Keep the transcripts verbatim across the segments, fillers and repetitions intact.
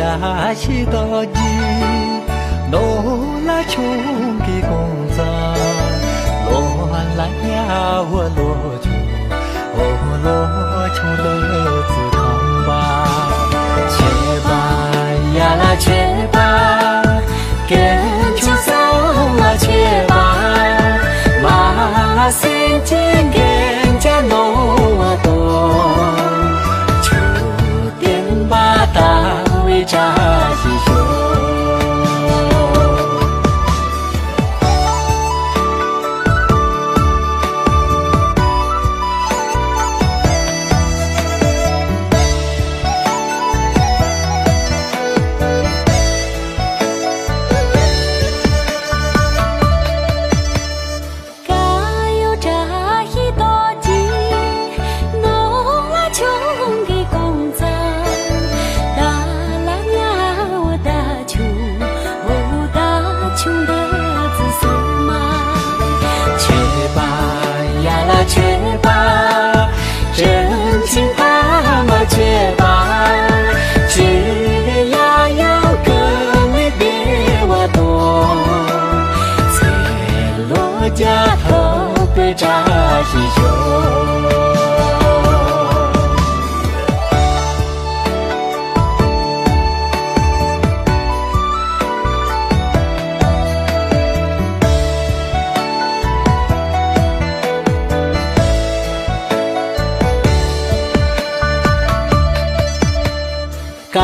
ཞིག་རྡོ་རྗེ་ནོར་ལྷ་ཆུང་གི་གོང་ས་ལོ་ལ་ཉ་བོ་ལོ་ཆུང་འོ་ལོ་ཆུང་ལོ་ཙི་ཁང་པ་ཆེ་བ་ཡ་ལ་ཆེ་བ། ཀན་ཆུ་སང་ལ་ཆེ་བ། མ་སེམས་ཅན་གན་ཅ་ནོ་བ་དོ། ཆུ་བསྟན་པ་དང་བའི་བཀྲ་ཤིས་ཤོག། ཀ་ཡོ་བཀྲ་ཤིས་རྡོ་རྗེ་ནོར་ལྷ་ཆུང་གི་གོང་ས་ད་ལ་ཉ་འོ་ད་ཆུང་འོ་ད་ཆུང་འདི་ཙི་སེ་མ་ཆེ་བ་ཡ་ལ་ཆེ་བ། ཅན་ཅིང་ཐ་མ་ཆེ་བ། ཅི་ཡ་ཡ་ཀུ་ལི་བདེ་བ་དོ། ཚེ་ལོ་བརྒྱ་ཐོབ་པའི་བཀྲ་ཤིས་ཤོག། ཀ་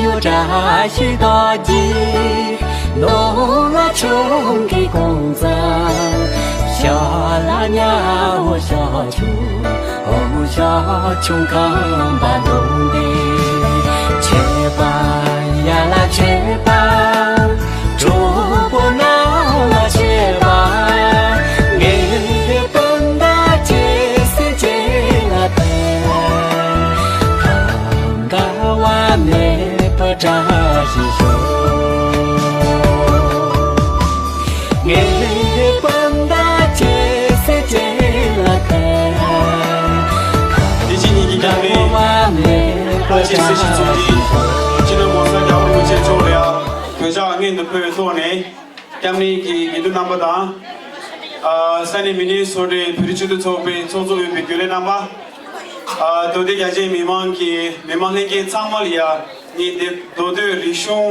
ཡོ་བཀྲ་ཤིས་རྡོ་རྗེ་ནོར་ལྷ་ཆུང་གི་གོང་ས་ཤ་ལ་ཉ་འོ་ཤ་ཆུང་འོ་ཤ་ཆུང་ཁང་པ་ནོ་འདི་ཆེ་བ་ཡ་ལ་ཆེ་བ། གྲོགས་པོ་ནང་ལ་ཆེ་བ། ངའི་སྤུན་ཟླ་ཅི་སེ་ཅི་ལ་དེ། ད་འགལ་བ་མེད་པར་བཀྲ་ཤིས་ཤོག། ངའི་སྤུན་ཟླ་ཅི་སེ་ཅི་ལ་དེ། དེ་རྗེས་ཉིད་ཀྱི་རྒྱ་མི་ཨ་ཅེ་སེ་ཤི་ཚོགས་ཀྱིས་སྤྱི་ནོར་༸གོང་ས་༸རྒྱལ་བ་རིན་པོ་ཆེ་མཆོག་ལ་ཡང་གུས་ཕྱག་སྔོན་དུ་ཕུལ་བའི་ཐོག་ནས། སྐྱབས་གནས་ཀྱི་དགེ་འདུན་རྣམ་པ་དང་། ཨ་ས་གནས་མི་ནི་སོ་ཊའི་བོད་རིགས་སྤྱི་མཐུན་ཚོགས་པའི་ཚོགས་གཙོ་འོས་པའི་རྒྱུན་ལས་རྣམ་པ། ཨ་མདོ་སྟོད་རྒྱ་ཆེའི་མི་མང་གི་མི་མང་ལྷན་རྒྱས་ཚང་མ་ལ་ཡ་ངས་འདིར་མདོ་སྟོད་རིག་གཞུང་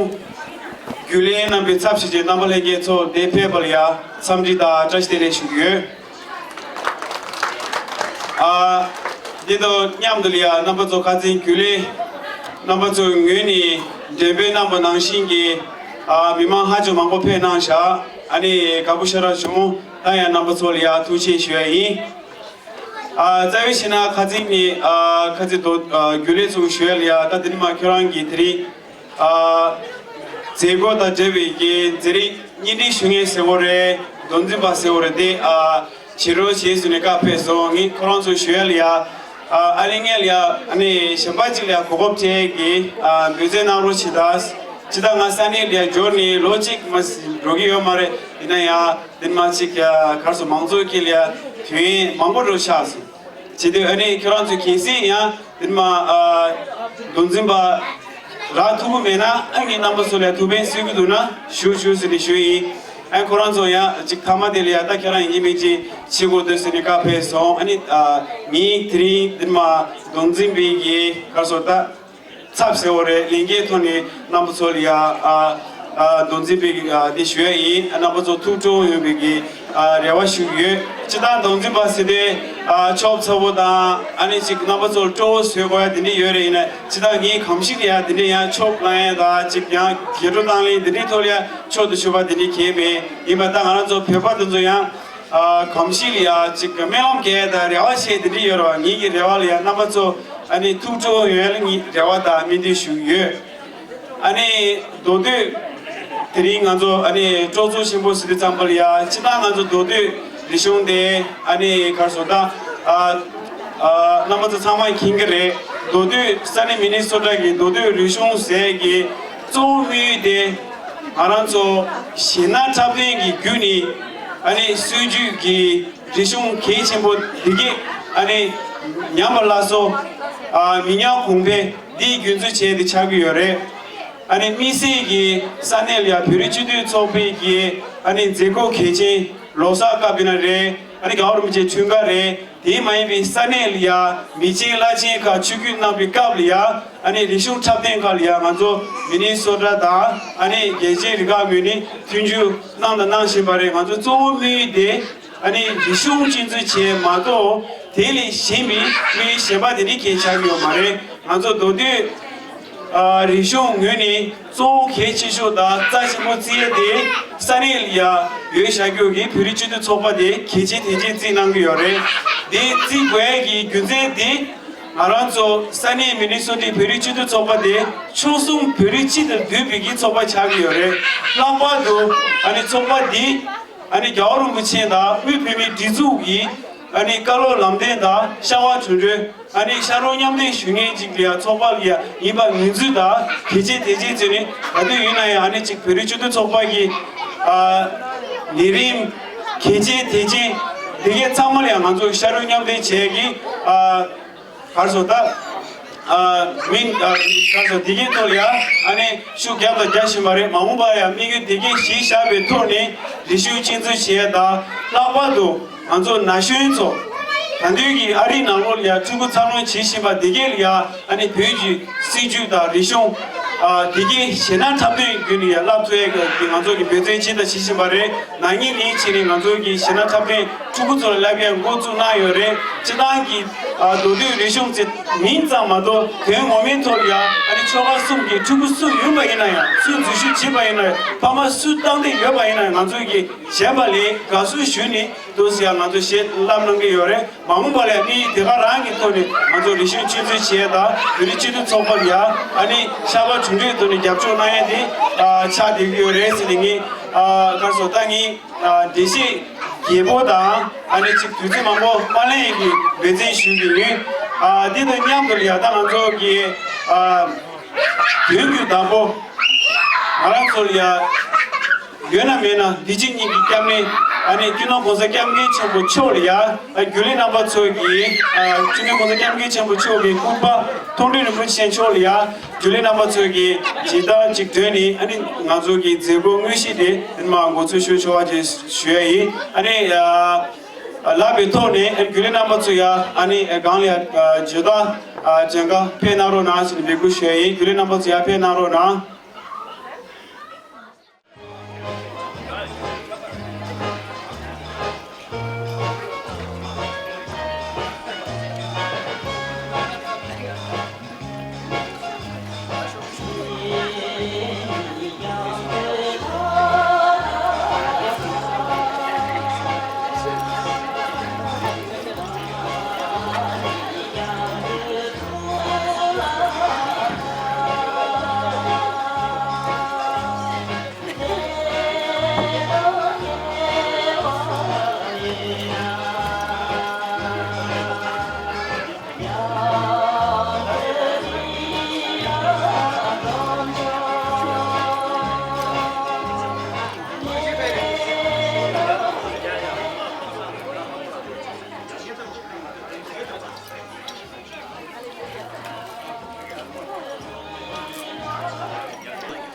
རྒྱུན་ལས་རྣམ་པའི་ཚབ་བྱས་ཏེ་རྣམ་པ་ལྷན་རྒྱས་ཚོ་འདིར་ཕེབས་པ་ལ་ཡ་འཚམས་འདྲི་དང་བཀྲ་ཤིས་བདེ་ལེགས་ཞུ་གི་ཡོད། ཨ་འདི་དང་མཉམ་དུ་ལ་ཡ་རྣམ་པ་ཚོ་ཁ་སང་རྒྱུན་ལས་རྣམ་པ་ཚོའི་ངོས་ནས་འདོན་སྤེལ་གནང་པ་ནང་བཞིན་གྱི་ཨ་མི་མང་ཧ་ཅང་མང་པོ་ཕེབས་གནང་བཞག་ཨ་ནི་དགའ་པོ་ཞེ་དྲག་བྱུང་། ད་ཡང་རྣམ་པ་ཚོ་ལ་ཡ་ཐུགས་རྗེ་ཆེ་ཞུ་ཡ་ཡིན། ཨ་རྩ་བའི་ཞུས་ན་ཁ་སང་ནས་ཨ་ཁ་སང་དོ་ཨ་རྒྱུན་ལས་ཚོ་ཞུ་ཡ་ལ་ཡ་ད་འདི་ནས་མ་ཁྱོད་རང་གིས་དེ་རིང་ཨ་མཛད་སྒོ་དང་འབྲེལ་བའི་གི་མཛད་རིམ་བརྙན་འཕྲིན་ཞུ་མཁན་ཟེར་བ་རེད། མདོ་འཛིན་པ་ཟེར་བ་རེད་དེ་ཨ་བྱེད་རོགས་བྱེད་ཟེར་ནས་བཀའ་ཕེབས་སོང་། ངས་ཁོ་རང་ཚོ་ཞུ་ཡ་ལ་ཡ་ཨ་ཨ་ནི་ངས་ལ་ཡ་ཨ་ནི་གཞན་པ་གཅིག་ལ་ཡ་གོ་སྐབས་སྤྲད་གི་ཨ་འབོད་སྐུལ་གནང་རོགས་བྱེད་ད། ཇི་ལྟར་ང་ས་གནས་ལ་ཡ་འབྱོར་ནས་ལོ་གཅིག་མ་འགྲོ་གི་ཡོད་མ་རེད། ཡིན་ན་ཡང་དེ་མ་གཅིག་ག་གར་སོང་མང་ཚོགས་ཀྱི་ལ་ཡ་དུས་ཡུན་མང་པོ་འགྲོ་ཆགས་སོང་། བྱེད་དུས་ཨ་ནི་ཁྱོད་རང་ཚོས་གལ་སྲིད་ཡང་དེ་མ་ཨ་མདོ་འཛིན་པ་རག་ཐུབ་ཀྱི་མེད་ན་ཨ་ངའི་རྣམ་པ་ཚོ་ལ་ཐུགས་ཕན་གསོས་ཀྱི་འདུག་ན་ཞུ་ཞུ་ཟེར་ནས་ཞུ་ཡིན། ཨ་ཁོ་རང་ཚོ་ཡང་ཅིག་མཐའ་མ་དེ་ལ་ཡང་ད་ཁྱེད་རང་ཡིན་གཅིག་མིན་གཅིག་བྱེད་དགོས་འདུག་ཟེར་ནས་བཀའ་ཕེབས་སོང་། ཨ་ནི་ཨ་ངའི་དེ་རིང་དེ་མ་མདོ་འཛིན་པའི་གི་གར་སོང་ད། ཚབ་ཟེར་བ་རེད། ལས་འགན་ཐོག་ནས་རྣམ་པ་ཚོ་ལ་ཡ་ཨ་ཨ་མདོ་འཛིན་པའི་ཨ་དེ་ཞུ་ཡ་ཡིན། རྣམ་པ་ཚོ་ཐུགས་སྤྲོ་ཡོང་བའི་གི་ཨ་རེ་བ་ཞུ་གི་ཡོད། སྤྱིར་བཏང་མདོ་འཛིན་པ་ཟེར་དུས་ཨ་ཆོབ་ཚ་བོ་དང་ཨ་ནི་ཅིག་རྣམ་པ་ཚོར་སྤྲོ་བོ་བཟོ་དགོས་ཡ་དེ་འདྲ་ཡོད་རེད། ཡིན་ན་སྤྱིར་བཏང་ངའི་གོམས་གཤིས་ལ་ཡ་དེ་འདྲ་ཡང་ཆོབ་བླངས་ཡ་དང་ཅིག་ཡང་སྒེར་དྲོ་བཏང་ལེན་དེ་འདྲའི་ཐོག་ལ་ཡ་ཕྱོགས་སུ་ཞུགས་པ་དེ་འདྲ་གང་ཡང་མེད། ཡིན་པ་ད་ང་རང་ཚོ་བོད་པ་དེ་ཚོ་ཡང་ཨ་གོམས་གཤིས་ལ་ཡ་ཅིག་སྨོན་ལམ་རྒྱག་ཡ་དང་རེ་བ་བྱེད་དེ་འདྲ་ཡོད་རེད་བ། ངེད་ཀྱི་རེ་བ་ལ་ཡ་རྣམ་པ་ཚོ་ཨ་ནི་ཐུགས་སྤྲོ་ཡོང་ཡ་ལ་ངས་རེ་བ་དང་སྨོན་འདུན་ཞུ་གི་ཡོད། ཨ་ནི་མདོ་སྟོད་དེ་རིང་ང་ཚོ་ཨ་ནི་སྤྲོ་ཚོགས་ཆེན་པོ་ཟེར་དུས་ཙམ་པ་ལ་ཡ་སྤྱིར་བཏང་ང་ཚོ་མདོ་སྟོད་རིག་གཞུང་དེ་ཨ་ནི་གར་སོང་ད་ཨ་ཨ་རྣམ་པ་ཚོ་ཚང་མས་མཁྱེན་གྱི་རེད། མདོ་སྟོད་ས་གནས་མི་ནི་སོ་ཊ་གི་མདོ་སྟོད་རིག་གཞུང་ཟེར་གི་གཙོ་བོ་དམིགས་ཡུལ་དེ་ང་རང་ཚོ་གཞས་སྣ་འཁྲབ་སྟོན་གྱི་བརྒྱུད་ནས་ཨ་ནི་སྲོལ་རྒྱུན་གྱི་རིག་གཞུང་གལ་ཆེན་པོ་འདི་གས་ཨ་ནི་ཉམས་པ་སླར་གསོ་ཨ་མི་ཉམས་གོང་འཕེལ་འདིའི་རྒྱུ་མཚན་བྱས་ཏེ་ཆགས་ཀྱི་ཡོད་རེད། ཨ་ནི་དམིགས་བསལ་གྱི་ས་གནས་ལ་ཡ་བོད་རིགས་སྤྱི་མཐུན་ཚོགས་པའི་གི་ཨ་ནི་མཛད་སྒོ་གལ་ཆེན་ལོ་གསར་སྐབས་ཡིན་ན་རེད། ཨ་ནི་རྒྱལ་བ་རིན་པོ་ཆེའི་འཁྲུངས་སྐར་རེད། དེ་མ་ཡིན་པའི་ས་གནས་ལ་ཡ་མི་ཆེན་བླ་ཆེན་ཁག་ཆིབས་བསྒྱུར་གནང་བའི་སྐབས་ལ་ཡ་ཨ་ནི་རིག་གཞུང་འཁྲབ་སྟོན་ཁག་ལ་ཡ་ང་ཚོ་མི་ནི་སོ་ཊ་དང་ཨ་ནི་རྒྱལ་སྤྱིའི་རིགས་ཁག་ངོས་ནས་མཐུན་འགྱུར་གནང་དང་གནང་བཞིན་པ་རེད། ང་ཚོ་གཙོ་བོ་དམིགས་ཡུལ་དེ་ཨ་ནི་རིག་གཞུང་གཅེས་འཛིན་བྱས་མ་གཏོགས་དེ་ལས་གཞན་པའི་དམིགས་ཡུལ་གཞན་པ་དེ་འདྲའི་གང་ཡང་ཆགས་ཀྱི་ཡོད་མ་རེད། ང་ཚོ་མདོ་སྟོད་ཨ་རིག་གཞུང་ངོས་ནས་གཙོ་བོ་གལ་ཆེ་ཤོས་དང་རྩ་ཆེན་པོ་བརྩི་ཡ་དེ་ས་གནས་ལ་ཡ་ཡོད་བཞག་རྒྱུ་གི་བོད་རིགས་སྤྱི་མཐུན་ཚོགས་པ་དེ་གལ་ཆེ་དེ་ཆེ་བརྩི་གནང་གི་ཡོད་རེད། དེ་བརྩི་དགོས་ཡ་གི་རྒྱུ་མཚན་དེ་ང་རང་ཚོ་ས་གནས་མི་ནི་སོ་ཊའི་བོད་རིགས་སྤྱི་མཐུན་ཚོགས་པ་དེ་ཕྱོགས་གསུམ་བོད་རིགས་སྤྱི་དང་འདུས་པའི་གི་ཚོགས་པ་ཆགས་ཀྱི་ཡོད་རེད། ལྷག་པར་དུ་ཨ་ནི་ཚོགས་པ་འདི་ཨ་ནི་རྒྱལ་བ་རིན་པོ་ཆེ་དང་དབུས་བོད་མིའི་སྒྲིག་འཛུགས་ཀྱི་ཨ་ནི་བཀའ་སློབ་ལམ་སྟོན་དང་ཤར་བ་གྲུབ་འབྲས་ཨ་ནི་ཤར་རོང་མཉམ་འདེགས་ཞུ་མཁན་ཅིག་ལ་ཡ་ཚོགས་པ་ལ་ཡ་ཡིན་པ་ངོས་འཛིན་དང་གལ་ཆེ་དེ་ཆེ་བརྩིས་ནས་ག་དུས་ཡིན་ན་ཡང་ཨ་ནི་ཅིག་བོད་རིགས་སྤྱི་མཐུན་ཚོགས་པ་གི་ཨ་ལས་རིམ་གལ་ཆེ་དེ་ཆེ་དེ་གའི་ཚང་མ་ལ་ཡ་ང་ཚོ་ཤར་རོང་མཉམ་འདེགས་བྱས་ཀྱི་ཨ། གར་སོ་ད། ཨ་མིན་ཨ་གར་སོ་དེ་གའི་ཐོག་ལ་ཡ་ཨ་ནི་ཤུགས་རྒྱབ་དང་རྒྱག་བཞིན་པ་རེད། མ་འོངས་པ་ཡ་དམིགས་ཡུལ་དེ་གའི་གཞི་བཞག་པའི་ཐོག་ནས་རིག་གཞུང་གཅེས་འཛིན་བྱེད་ཡ་དང་ལྷག་པར་དུ་ང་ཚོ་ན་གཞོན་ཚོ་ད་དུས་ཀྱི་ཨ་རིའི་ནང་ལོགས་ལ་ཡ་ཕྲུ་གུ་འཚར་ལོངས་བྱེད་བཞིན་པ་དེ་གའི་ལ་ཡ་ཨ་ནི་བོད་ཀྱི་སྲིད་ཇུས་དང་རིག་གཞུང་ཨ་དེ་གའི་གཞས་སྣ་འཁྲབ་སྟོན་བརྒྱུད་ནས་ཡ་བསླབ་ཐུབ་ཡ་གི་ང་ཚོ་གི་འབད་བརྩོན་བྱས་དང་བྱེད་བཞིན་པ་རེད། ན་ནིང་ནས་བྱས་ནས་ང་ཚོ་གི་གཞས་སྣ་འཁྲབ་སྟོན་ཕྲུ་གུ་ཚོ་ལ་བསླབ་ཡ་འགོ་བཙུགས་གནང་ཡོད་རེད། སྤྱིར་བཏང་གི་ཨ་མདོ་སྟོད་རིག་གཞུང་ཟེར་མིང་ཙམ་མ་གཏོགས་དོན་ངོ་མའི་ཐོག་ལ་ཡང་ཨ་ནི་ཆོལ་ཁ་གསུམ་གྱི་ཕྲུ་གུ་སུ་ཡིན་པ་ཡིན་ན་ཡང་སུ་འཛུལ་ཞུགས་བྱས་པ་ཡིན་ན་ཡང་ཕ་མ་སུ་བཏང་འདོད་ཡོད་པ་ཡིན་ན་ཡང་ང་ཚོ་གི་གཞས་པ་ལས་དགའ་བསུ་ཞུས་ནས་འདུག་ཟེར་ཡང་ང་ཚོ་གཞས་བསླབ་གནང་གི་ཡོད་རེད། མ་འོངས་པ་ལ་ཡང་དེ་ག་རང་གི་ཐོག་ནས་ང་ཚོ་རིག་གཞུང་གཅེས་འཛིན་བྱས་དང་བོད་རིགས་སྤྱི་མཐུན་ཚོགས་པ་ལ་ཡང་ཨ་ནི་ཤར་པ་གྲུབ་འབྲས་ཐོག་ནས་རྒྱབ་སྐྱོར་གནང་ཡ་དེ་ཨ་ཆགས་བསྡད་ཀྱི་ཡོད་རེད་ཟེར་ནས་ངས་ཨ་ག་རེ་ཟེར་ད་ངས། ཨ་འགྲེལ་བཤད་རྒྱས་པོ་དང་ཨ་ནི་ཅིག་དུས་ཚོད་མང་པོ་མ་ལེན་གྱི་འབད་བརྩོན་ཞུ་གི་ཡིན། ཨ་འདི་དང་མཉམ་དུ་ཡ་ད་ང་ཚོ་གི་ཨ་དོན་གྱི་བདག་པོ་ང་རང་ཚོ་ལ་ཡ་ཡོད་ན་མེད་ན་འདི་གཅིག་གཉིས་ཀྱི་སྐྱབས་གནས་ཨ་ནི་སྤྱི་ནོར་༸གོང་ས་༸སྐྱབས་མགོན་ཆེན་པོ་མཆོག་ལ་ཡ་ཨ་རྒྱུན་ལས་རྣམ་པ་ཚོ་གི་ཨ་སྤྱི་ནོར་༸གོང་ས་༸སྐྱབས་མགོན་ཆེན་པོ་མཆོག་གི་སྐུ་པར་མཐོང་གྲོལ་རིན་པོ་ཆེ་མཆོག་ལ་ཡ། རྒྱུན་ལས་རྣམ་པ་ཚོས་ཀྱིས་ཇི་ལྟར་ཅིག་དོན་ནི་ཨ་ནི་ང་ཚོ་གི་མཛད་སྒོ་དངོས་གཞི་དེ་ཨ་ནི་མ་འགོ་ཚུགས་ཞུ་ཆོག་པ་ཅིག་ཞུ་ཡ་ཡིན། ཨ་ནི་ལབ་པའི་ཐོག་ནས་ཨ་ནི་རྒྱུན་ལས་རྣམ་པ་ཚོ་ཡ་ཨ་ནི་སྒང་ལ་ཡ་བརྗོད་གཏམ་སྦྱང་ག་ཕེབས་གནང་རོགས་གནང་ཞེས་འབོད་སྐུལ་ཞུ་ཡ་ཡིན། རྒྱུན་ལས་རྣམ་པ་ཚོ་ཡ་ཕེབས་གནང་རོགས་གནང་།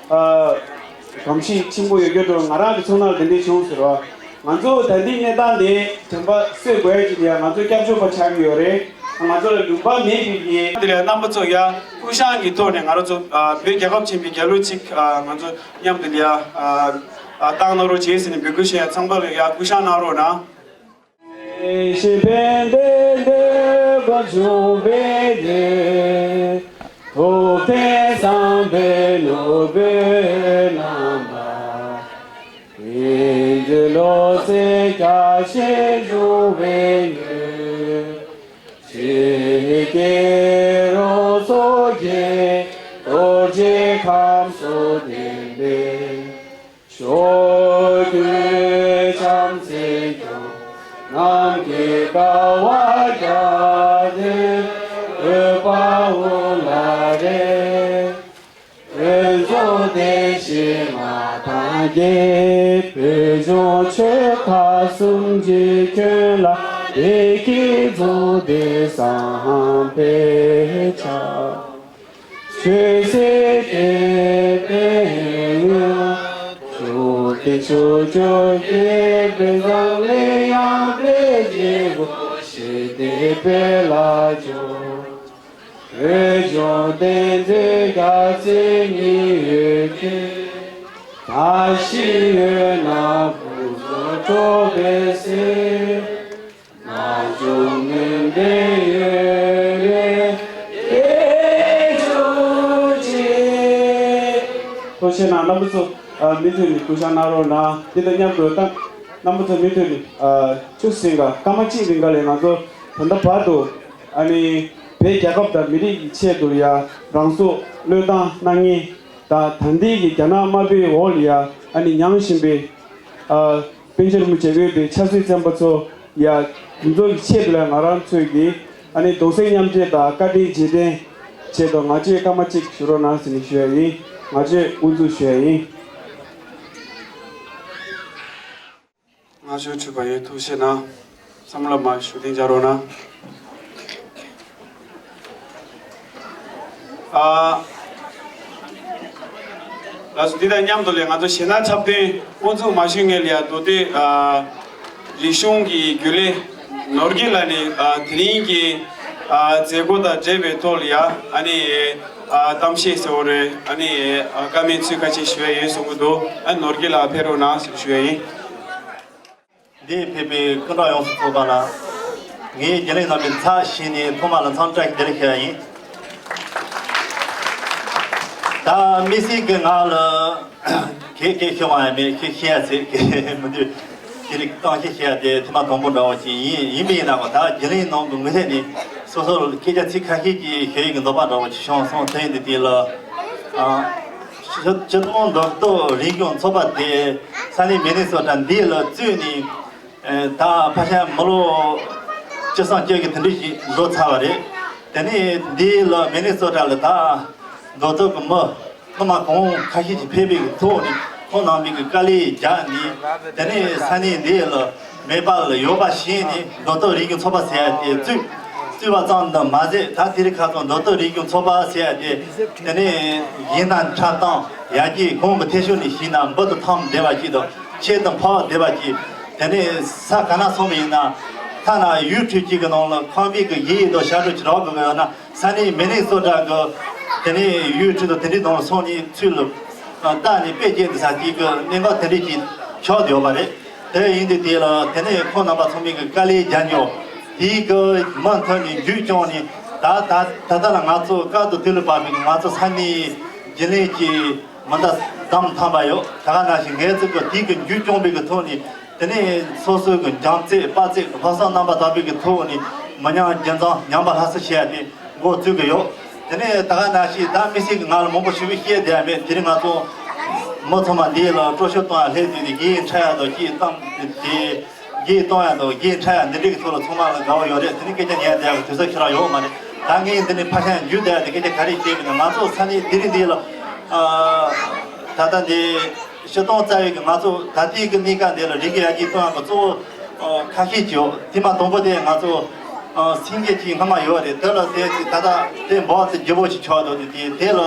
ཨ། གོམས་གཤིས་ཆེན་པོ་ཡོད་རྒྱུ་འགྲོ། ང་རང་གི་ཚོར་སྣང་དེ་འདྲས་བྱུང་ཟེར་བ། ང་ཚོ་ད་ལྟའི་གནས་སྟངས་འདི་དྲན་པ་གསོས་དགོས་ཀྱི་ཡ་ང་ཚོ་སྐྱབས་བཅོལ་བ་ཆགས་ཀྱི་ཡོད་རེད། ང་ཚོ་ལ་ལུང་པ་མེད་པའི་གི། དེ་ལ་རྣམ་པ་ཚོ་ཡ་སྐུ་བཞེངས་ཀྱི་ཐོག་ནས་ང་རང་ཚོ་ཨ་བོད་རྒྱལ་ཁབ་ཆེན་པོའི་རྒྱལ་གླུ་གཅིག་ཨ་ང་ཚོ་མཉམ་དུ་ལ་ཡ་ཨ་ཨ་བཏང་གནང་རོགས་བྱེད་ཟེར་ནས་འབོད་སྐུལ་ཞུ་ཡ། ཚང་མ་ལ་ཡ་སྐུ་བཞེངས་གནང་རོགས་གནང་། ཤེས་པས་འདི་འདོད་པ་འབྱུང་བའི་ཡུལ། ཐུབ་བསྟན་བསམ་པའི་ནོར་བུས་རྣམ་པར་བརྒྱན་ཏེ། བློ་གསལ་རྒྱ་ཆེར་འབྱུང་བའི་ཡུལ། ཆོས་ཀྱི་རོ་སོ་བརྒྱད་རྡོ་རྗེ་ཁམས་སུ་ལྡན་པའི། ཕྱོགས་ཀུན་བྱམས་བརྩེས་སྐྱོང་། ནམ་མཁའི་ཀ་བ་བརྒྱ་སྟེང་འོད་དཔལ་འོ་ལ་རེ། འོད་འཛོམས་བདེ་གཤེགས་མ་དང་བརྒྱད། བོད་ལྗོངས་ཆོལ་ཁ་གསུམ་གྱི་ཁྱོན་ལ། བདེ་སྐྱིད་འཛུམ་བསྟོད་བསམ་འཕེལ་འཆར། ཆོས་སྲིད་བདེ་བའི་ ཕྱོགས་བཅུའི་དཔལ་བཟང་ལ་ཡང་འཕེལ་གྱི་སྒོ་ཕྱེ་སྟེ་འཕེལ་ལ་སྦྱོར། བོད་ལྗོངས་བསྟན་འཛིན་རྒྱལ་སྲས་ཉི་འོད་ཀྱིས། ད་ཞི་འོད་ན་བུ་ཚོ་འཕྲོག་པའི་སྲིད། ཐུགས་རྗེ་གནང་། རྣམ་པ་ཚོ་མུ་མཐུད་ནས་སྐུ་ཞབས་གནང་རོགས་གནང་། དེ་དང་མཉམ་དུ་ད་རྣམ་པ་ཚོ་མུ་མཐུད་ནས་ཆུ་ཚོད་ཟིན་ག་སྐར་མ་གཅིག་རིང་ག་ལས་ང་ཚོ་ད་ལྟ་བར་དུ་ཨ་ནི་བོད་རྒྱལ་ཁབ་དང་མི་རིགས་ཀྱི་ཆེད་དུ་ཡ་རང་སྲོག་བློས་བཏང་གནང་མཁན་དང་ད་ལྟའི་གི་རྒྱ་ནག་དམར་པོའི་འོག་ལ་ཡ་ཨ་ནི་མྱངས་བཞིན་པའི་ཨ། པཎ་ཆེན་རིན་པོ་ཆེ་འོས་པའི་ཕྱག་སྲིད་བཙན་པོ་ཚོ་ཡ་དེ་ཚོ་གི་ཆེད་དུ་ལ་ང་རང་ཚོས་ཀྱི་ཨ་ནི་གདུང་སེམས་མཉམ་སྐྱེད་དང་བཀའ་དྲིན་རྗེས་དྲན་ཆེད་དུ་ང་ཚོས་སྐར་མ་གཅིག་ཞུ་རོགས་གནང་ཟེར་ནས་ཞུ་ཡ་ཡིན། ང་ཚོས་དབུ་འཛུགས་ཞུ་ཡ་ཡིན། ང་ཚོའི་ཁྲུས་པ་ཡོད། ཐུགས་རྗེ་གནང་། ཚང་མ་ལ་མར་བཞུགས་གདན་འཇགས་རོགས་གནང་། ཨ། ལགས་སོ། འདི་དང་མཉམ་དུ་ལས་ང་ཚོ་གཞས་སྣ་འཁྲབ་སྟོན་དབུ་འཛུགས་མ་ཞུས་སྔོན་ལ་ཡ་མདོ་སྟོད་ཨ་རིག་གཞུང་གི་རྒྱུན་ལས་ནོར་གྱི་ལགས་ནས་ཨ་དེ་རིང་གི་ཨ་མཛད་སྒོ་དང་འབྲེལ་བའི་ཐོག་ལ་ཡ་ཨ་ནི་ཨ་གཏམ་བཤད་ཟེར་བ་རེད། ཨ་ནི་ཨ་བཀའ་མོལ་ཚིག་ཁ་ཤས་ཞུ་ཡ་ཡོད་གསུང་གི་འདུག་ཨ་ནོར་གྱི་ལགས་ཕེབས་རོགས་གནང་ཞེས་ཞུ་ཡ་ཡིན། འདིར་ཕེབས་པའི་སྐུ་མགྲོན་ཡོངས་སུ་ཚོགས་པ་ལ་ངས་རྒྱུན་ལས་རྣམ་པའི་ཚབ་ཞུས་ནས་ཐོག་མ་ལ་འཚམས་བཀྲ་ཤིས་བདེ་ལེགས་ཞུ་ཡ་ཡིན། ད་དམིགས་བསལ་གྱི་ང་ལ་གེ་གེ་ཤོད་པ་ཡང་མེད། ཁྱེད་ཤེས་ཡ་ཟེར་གི་མི་འདུག་དེ་རིང་གཏམ་བཤད་བཤད་ཡ་དེ་ཐེངས་མ་དང་པོ་འདྲ་བོ་ཞིག་ཡིན། ཡིན་པ་ཡིན་ན་གོ་ད་རྒྱུན་ལས་ནང་གི་ངོས་ནས་སོ་སོར་སྐད་ཆ་ཚིག་ཁ་ཤས་ཀྱིས་ཞུ་ཡི་གི་འདོད་པ་འདྲ་བོ་ཞིག་བྱུང་སོང་། དེ་ཡིན་དུས་དེ་ལ་ཨ། སྤྱི་སྤྱི་ཚོགས་མདོ་སྟོད་རིག་གཞུང་ཚོགས་པ་དེ་ས་གནས་མི་ནི་སོ་ཊ་འདི་ལ་བཙུགས་ནས་ཨེ་ད་ཕལ་ཆེར་མི་ལོ་བཅུ་གསུམ་བཅོ་བརྒྱད་དེ་འདྲ་ཞིག་འགྲོ་ཚར་བ་རེད། དེ་ནས་འདི་ལ་མི་ནི་སོ་ཊ་ལ་ད་མདོ་སྟོད་ཀྱི་མི་སྔོན་མ་གང་ཁ་ཤས་ཤིག་ཕེབས་པའི་ཐོག་ནས་ཁོང་རྣམ་པའི་གི་དཀའ་ལས་རྒྱག་ནས་དེ་ནས་ས་གནས་འདི་ལ་མེད་པ་ལ་ཡོད་པ་བྱས་ནས་མདོ་སྟོད་རིག་གཞུང་ཚོགས་པ་ཟེར་ཡ་དེ་བཙུགས། བཙུགས་པ་ཙམ་དུ་མ་ཟད་ད་དེ་རིང་ཁ་སང་མདོ་སྟོད་རིག་གཞུང་ཚོགས་པ་ཟེར་ཡ་དེ་དེ་ནས་གཞས་སྣ་འཁྲབ་སྟངས་ཡར་རྒྱས་གོང་གི་ཐད་ཤུགས་ནས་གཞས་སྣ་འབུར་དུ་ཐོན་བསྡད་པ་ཅིག་དང་ཁྱད་དུ་འཕགས་བསྡད་པ་ཅིག་དེ་ནས་ས་ག་ན་སོང་བ་ཡིན་ན་ཐ་ན་ཡུལ་གྲུ་གཅིག་གི་ནང་ལ་ཁང་པའི་གི་གཞས་དང་ཞབས་བྲོ་ཅིག་རོགས་དགོས་ཀྱི་ཡོད་ན། ས་གནས་མི་ནི་སོ་ཊ་གི་དེ་ནས་ཡུལ་གྲུ་དང་དེ་འདྲའི་ནང་ལ་སོང་ནས་ཚུར་ལ་བལྟས་ནས་དཔེ་སྐྱེལ་འདི་ས་དེ་གི་གནད་འགག་དེ་འདྲའི་ཅིག་ཆགས་བསྡད་ཡོད་པ་རེད། དེ་ཡིན་དུས་དེ་ལ་དེ་ནས་ཁོང་རྣམ་པ་ཚང་མས་གི་དཀའ་ལས་རྒྱག་མྱོང་དེའི་གི་མུ་མཐུད་ནས་མཇུག་བསྐྱངས་ནས་ད་ད་ད་ལྟ་ལ་ང་ཚོ་སྐབས་དང་དུས་ལ་བབ་པའི་ང་ཚོ་ས་གནས་རྒྱུན་ལས་ཀྱི་མི་སྣ་བདམས་ཐུབ་པ་ཡོད། ད་ག་ནང་བཞིན་ངས་ཚོ་གི་དེའི་གི་མཇུག་བསྐྱངས་པའི་གི་ཐོག་ནས། དེ་ནས་སོ་སོའི་གི་འཇམ་རྩེད་དཔའ་རྩེད་ལྷག་བསམ་རྣམ་པ་དག་པའི་གི་ཐོག་ནས་མི་ཉམས་རྒྱུན་འཛིན་ཉམས་པ་སླར་གསོ་བྱེད་ཡ་དེ་འགོ་བཙུགས་ཀྱི་ཡོད། དེ་ནས་ད་ག་ནང་བཞིན་ད་དམིགས་བསལ་གྱི་ང་ལ་མང་པོ་ཞུ་བའི་བཤད་བསྡད་ཡ་མེད། དེ་རིང་ང་ཚོ་མི་ཚང་མ་འདི་ལ་སྤྲོ་ཤོར་གཏོང་ཡ་སླེབས་དུས་ནས་གཞས་འཁྲབ་ཡ་དང་གཞས་གཏམ་དེ་གཞས་གཏོང་ཡ་དང་གཞས་འཁྲབ་ཡ་འདི་འདྲའི་གི་ཐོག་ལ་ཚང་མ་ལ་དགའ་བོ་ཡོད་རེད། དེ་ནས་སྐད་ཆ་ཉན་བསྡད་ཡ་གི་དུས་ཚོད་ཁྱེད་རང་ཡོད་མ་རེད། ད་ངས་འདི་ནས་ཕར་ཞང་མཇུག་བསྡད་ཡ་དེ་སྐད་ཆ་ག་རེ་བཤད་པ་ཡིན་ན་ང་ཚོ་ས་གནས་དེ་རིང་འདི་ལ་ཨ་ད་ལྟ་འདི། སྤྱིར་བཏང་རྩ་བའི་གི་ང་ཚོ་ད་ལྟའི་གི་གནས་སྐབས་འདི་ལ་རིག་གི་ཡར་རྒྱས་གཏོང་ཡག་གི་གཙོ་བོ་ཁ་ཤས་ཅིག་ཡོད། དེ་མ་དང་པོ་དེ་ང་ཚོ་སེང་གེ་གཅིག་སྔ་མ་ཡོད་རེད། དེ་ལ་དེ་ད་ལྟ་དེ་འབག་དེ་ལྗིད་པོ་ཞིག་ཆགས་འདུག་དེ་དེ་དེ་ལ་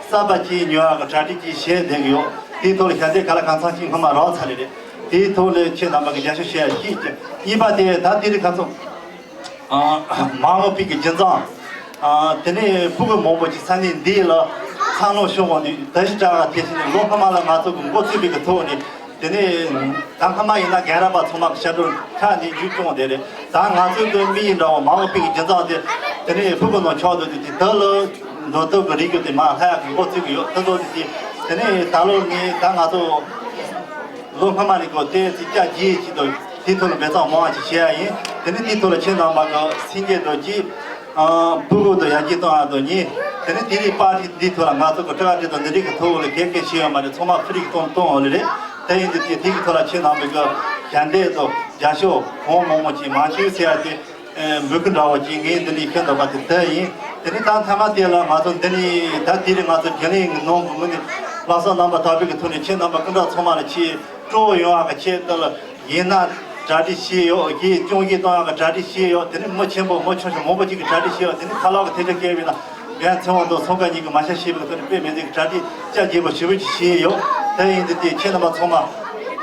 གསར་པ་གཅིག་ཉོ་ཡག་གི་གྲ་སྒྲིག་གཅིག་བྱས་བསྡད་གི་ཡོད། དེའི་ཐོག་ལ་ཞལ་འདེབས་ག་ལ་གང་འཚམ་ཞིག་སྔ་མ་རག་ཚར་རེད། དེའི་ཐོག་ལ་ཁྱེད་རྣམ་པ་གི་རྒྱབ་སྐྱོར་བྱེད་ཡག་གཅིག་ཅིག་གཉིས་པ་དེ་ད་དེ་རིང་ཁ་སང་། ཨ་མ་འོངས་པའི་གི་རྒྱུན་འཛིན། ཨ་དེ་ནས་ཕྲུ་གུ་མང་པོ་ཅིག་ས་གནས་འདི་ལ་འཚར་ལོངས་བྱུང་བ་ནི་ད་གཞི་དྲག་ག་དེ་བཞིན་ལོ་སྔ་མ་ལ་ང་ཚོ་གི་འགོ་ཚུགས་པའི་གི་ཐོག་ནས་དེ་ནས་ད་སྔ་མ་ཡིན་ན་རྒན་རབས་པ་ཚང་མ་གི་ཞབས་བྲོ་འཁྲབ་ནས་མཇུག་སྐྱོང་བསྡད་རེད། ད་ང་ཚོའི་གི་དམིགས་ཡུལ་འདྲ་བོ་མ་འོངས་པའི་གི་རྒྱུན་འཛིན་དེ་དེ་ནས་ཕྲུ་གུ་ནང་ཆགས་འདུག་དེ་དེ་ད་ལོ་མདོ་སྟོད་གི་རིག་གཞུང་དེ་མར་ལྷག་ཡག་གི་འགོ་ཚུགས་གི་ཡོད། ད་ལོ་དེ་དེ་ནས་ད་ལོ་ངས་ད་ང་ཚོ། ལོ་སྔ་མ་ནས་ཀོ་དེ་ཚིག་ཅག་རྒྱས་ཀྱི་དོ་དེའི་ཐོག་ལ་འབད་བརྩོན་མང་བ་ཅིག་བྱེད་ཡ་ཡིན། དེ་ནི་དེའི་ཐོག་ལ་ཁྱེད་རྣམ་པ་གི་སེང་གེ་དོ་གཅིག་ཕྲུ་གུ་དོ་ཡར་རྒྱས་གཏོང་ཡ་དོ་གཉིས། དེ་ནི་དེ་རིང་པར་ཊི་འདིའི་ཐོག་ལ་ང་ཚོ་གི་སྤྲོ་བ་འདི་དང་འདི་འདྲའི་གི་ཐོག་ལ་གེ་གེ་བྱེད་ཡོད་མ་རེད། ཚང་མ་ཕི་རི་གི་གཏོང་གཏོང་འོ་ལེ་རེད། དེ་ཡིན་དུས་དེ་དེ་གི་ཐོག་ལ་ཁྱེད་རྣམ་པའི་གི་ཞལ་འདེབས་དོ་རྒྱབ་སྐྱོར་གང་མང་མང་ཅིག་མ་བྱུང་ཟེར་ཡ་དེ། འབོད་སྐུལ་འདྲ་བོ་ཅིག་ངས་འདི་ནས་ཤོད་འདོད་པ་དེ་འདི་ཡིན། དེ་ནས་ད་མཐའ་མ་དེ་ལ་ང་ཚོ་འདི་ནས་ད་དེ་རིང་ང་ཚོ་རྒྱུན་ལས་ཀྱི་ནང་གི་ངོས་ནས་ལྷག་བསམ་རྣམ་པ་དག་པའི་གི་ཐོག་ནས་ཁྱེད་རྣམ་པ་སྐུ་མགྲོན་ཚང་མ་ལ་ཆེས་སྤྲོ་བོ་ཡོང་བ་གི་ཆེད་དུ་ལ་ཡིན་ན་གྲ་སྒྲིག་བྱས་ཡོད། གཞས་སྐྱོང་གཞས་གཏོང་ཡག་གི་གྲ་སྒྲིག་བྱས་ཡོད། དེ་ནས་མི་ཆེན་པོ་མི་ཆུང་ཆུང་མང་པོ་ཅིག་གི་གྲ་སྒྲིག་བྱས་ཡོད། དེ་ནས་ཁ་ལག་གི་ཐེབས་ཆག་བཀལ་བས་ན་རྒན་ཚེ་དབང་དང་ཚོང་ཁང་གཉིས་ཀྱི་མ་ཤ་ཤེས་པའི་གི་ཐོག་ནས་དཔེ་མི་སྲིད་གི་གྲ་སྒྲིག་ཅག་རྒྱས་པོ་ཞེ་པོ་ཅིག་བྱས་ཡོད། དེ་ཡིན་དུས་དེ་ཁྱེད་རྣམ་པ་ཚང་མ་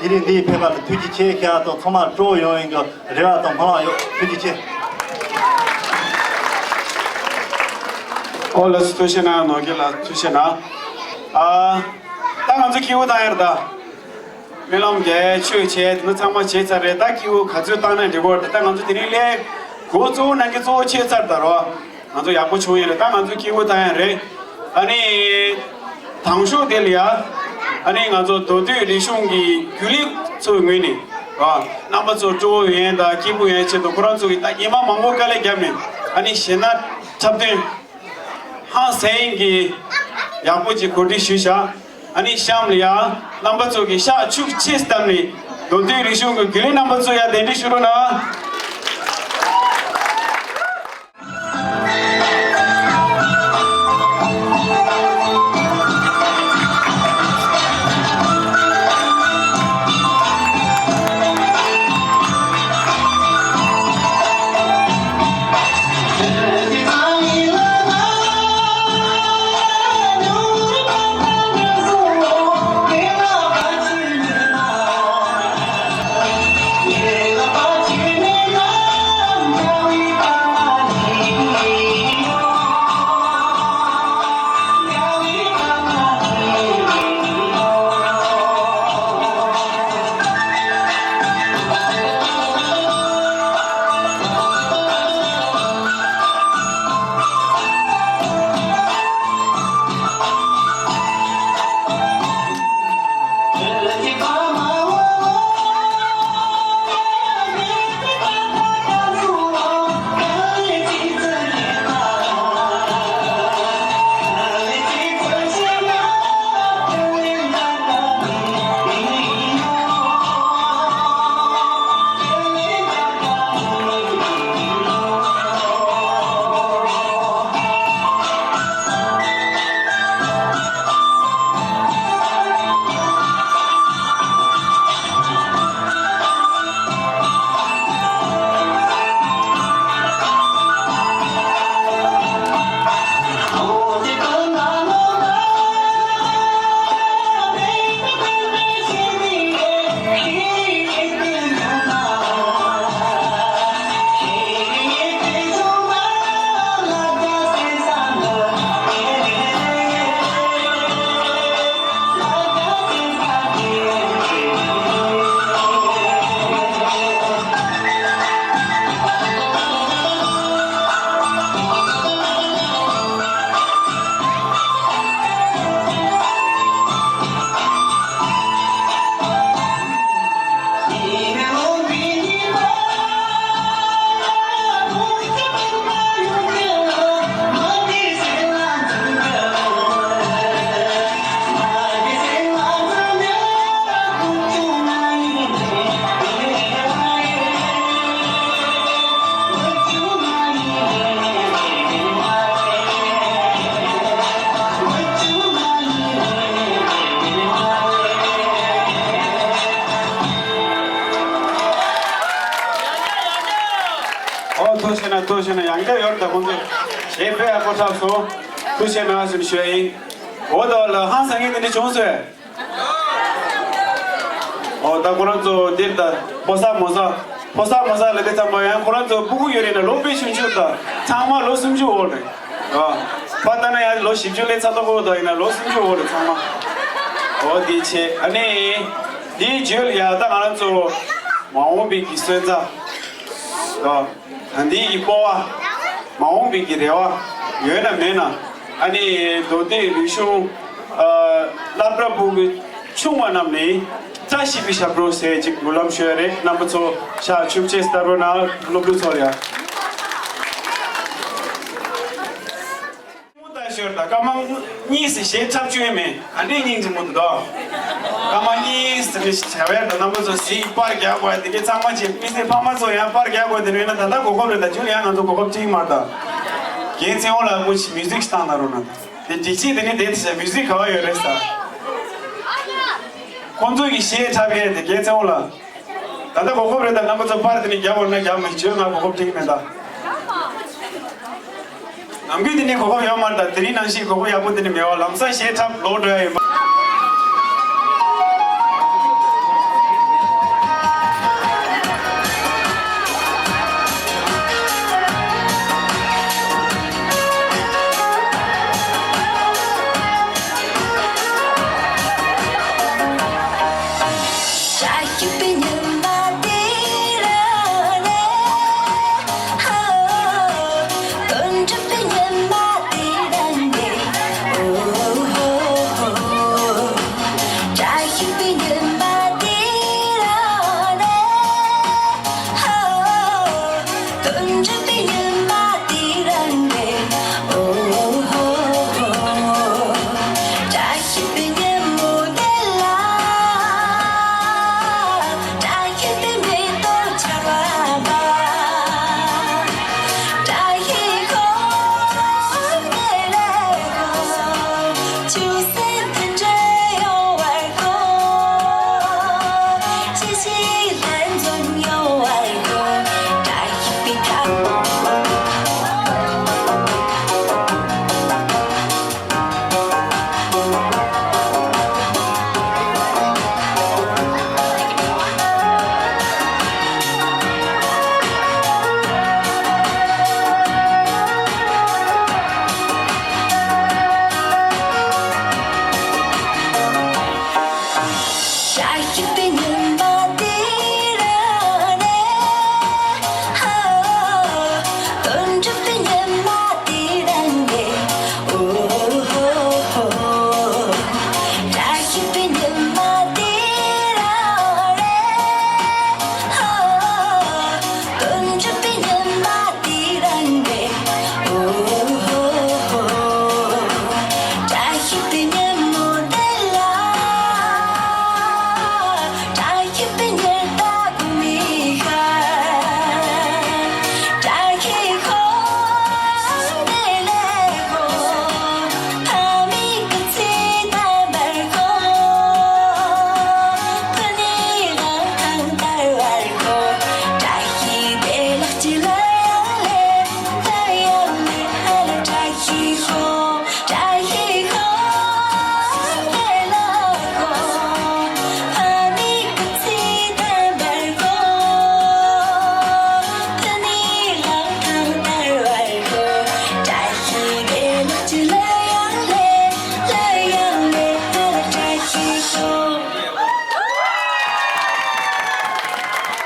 དེ་རིང་འདིར་ཕེབས་པ་ལ་ཐུགས་རྗེ་ཆེ། ཁྱེད་རང་ཚོ་ཚང་མ་སྤྲོ་བོ་ཡོང་བའི་གི་རེ་བ་དང་སྨོན་ལམ་ཡོད། ཐུགས་རྗེ་ཆེ། ཨོ་ལགས་སོ། ཐུགས་རྗེ་གནང་། ནོར་རྒྱས་ལགས་ཐུགས་རྗེ་གནང་། ཨ། ད་ང་ཚོ་སྐྱིད་པོ་བཏང་ཡ་རེད་ད། སྨོན་ལམ་རྒྱག་ཆོས་བྱས་དེ་ཚོ་ཚང་མ་བྱས་ཚར་རེད། ད་སྐྱིད་པོ་ག་ཚོད་བཏང་ན་འགྲིག་གི་རེད། ད་ང་ཚོ་དེ་རིང་སླེབས་འགོ་གཙོ་བོ་གནང་གི་གཙོ་བོ་བྱས་ཚར་ད་རོ། ང་ཚོ་ཡག་པོ་བྱུང་ཡོད་རེད། ད་ང་ཚོ་སྐྱིད་པོ་བཏང་ཡ་རེད། ཨ་ནི། དང་ཤོས་དེ་ལ་ཡ། ཨ་ནི་ང་ཚོ་མདོ་སྟོད་རིག་གཞུང་གི་རྒྱུན་ལས་ཚོའི་ངོས་ནས། ཨ། རྣམ་པ་ཚོ་སྤྲོ་བོ་ཡོང་དང་སྐྱིད་པོ་ཡོང་ཆེད་དུ་ཁོ་རང་ཚོ་གིས་ད་ཉི་མ་མང་པོ་དཀའ་ལས་བརྒྱབ་ནས། ཨ་ནི་གཞས་སྣ་འཁྲབ་སྟོན་ཧང་སང་གི་ཡག་པོ་ཅིག་གོ་སྒྲིག་ཞུས་བཞག་ཨ་ནི་གཤམ་ལ་ཡ་རྣམ་པ་ཚོ་གིས་ཤག་ཤུགས་ཆེ་བཏང་ནས་མདོ་སྟོད་རིག་གཞུང་གི་རྒྱུན་ལས་རྣམ་པ་ཚོ་ཡ་གདན་འདྲེན་ཞུ་རོགས་གནང་། ཨོ་ཐུགས་རྗེ་གནང་། ཐུགས་རྗེ་གནང་། ཡང་བསྐྱར་ཡོད་ད་ཁོང་ཚོ་གཞས་དཔེ་ཡག་པོ་འཁྲབ་སོང་། ཐུགས་རྗེ་གནང་ཟེར་ཞུ་ཡ་ཡིན། འོ་ད་ལ་ཧང་སང་ངེས་དེ་འདྲ་བྱུང་སོང་། ཨོ་ད་ཁོ་རང་ཚོ་འདིར་ད་ཕོ་གསར་མོ་གསར། ཕོ་གསར་མོ་གསར་ལ་དེ་ཙམ་པ་ཡང་ཁོ་རང་ཚོ་སྤུ་གུ་ཡོད་རེད་ན་ལོ་དཔེ་ཆུང་ཆུང་ད་ཚང་མ་ལོ་སུམ་ཅུ་འོག་རེད། ཨ་ཕ་ལྟ་ན་ཡང་ལོ་བཞི་བཅུ་ལས་ཚ་ཏོག་ཏོག་ད་ཡིན་ན་ལོ་སུམ་ཅུ་འོག་རེད་ཚང་མ། ཨོ་དེ་བྱས་ཨ་ནི་དེའི་རྗེས་ལ་ཡང་ད་ང་རང་ཚོ་མ་འོངས་པའི་གི་སོན་རྩ། ཨ། ད་ལྟའི་གི་སྤོབས་པ། མ་འོངས་པའི་གི་རེ་བ། ཡོད་ན་མེད་ན། ཨ་ནི་མདོ་སྟོད་རིག་གཞུང་། ཨ། སློབ་གྲྭ་ཕྲུ་གུ་ཆུང་བ་རྣམས་ནི། བཀྲ་ཤིས་པའི་ཞབས་བྲོ་ཟེར་ཅིག་འབུལ་ལམ་ཞུ་ཡ་རེད། རྣམ་པ་ཚོ་ཤག་ཆུབ་ཆེ་སྟར་བོ་ནང་སློབ་ཕྲུག་ཚོ་ལ་ཡ། ད་ཤོར་ད་སྐར་མ་གཉིས་སུ་གཞས་འཁྲབ་བཅུག་ཡས་མེད། ག་འདྲའི་སྙིང་རྗེ་མོ་འདུག་དོ། སྐར་མ་གཉིས་སུ་ནི་བྱ་བའི་ད་རྣམ་པ་ཚོ་གཟིགས་པར་རྒྱག་དགོས་དེ་གའི་ཚང་མ་བྱེད། མི་སེར་ཕ་མ་ཚོ་ཡང་པར་རྒྱག་དགོས་དེ་ནོ་ཡིན་ན་ད་ལྟ་གོ་སྐབས་རེད། ད་རྒྱུན་ལ་ཡང་ང་ཚོ་གོ་སྐབས་ཅིག་མར་ད་རྒན་ཚེ་དབང་ལགས་སྐུ་མཁྱེན་མིའུ་ཟིག་བཏང་ད་རོགས་གནང་། དེ་འགྲིག་ཅིག་དེ་ནི་དེ་ཚེ་མིའུ་ཟིག་ག་བ་ཡོད་རེད་ས། ཁོང་ཚོ་གི་གཞས་འཁྲབ་མཁན་དེ་རྒན་ཚེ་དབང་ལགས། ད་ལྟ་གོ་སྐབས་རེད། ད་རྣམ་པ་ཚོ་པར་དེ་ནི་རྒྱག་དགོས་ན་རྒྱག་མི་བྱོས། ང་གོ་སྐབས་ཅིག་མེད་ད། ནམ་རྒྱུན་དེ་ནས་གོ་སྐབས་ཡོད་མ་རེད། ད་དེ་རིང་ནང་བཞིན་གོ་སྐབས་ཡག་པོ་དེ་ནས་མེད་པ་ལམ་སང་གཞས་འཁྲབ་ལོག་འགྲོ་ཡ་ཡིན་པ།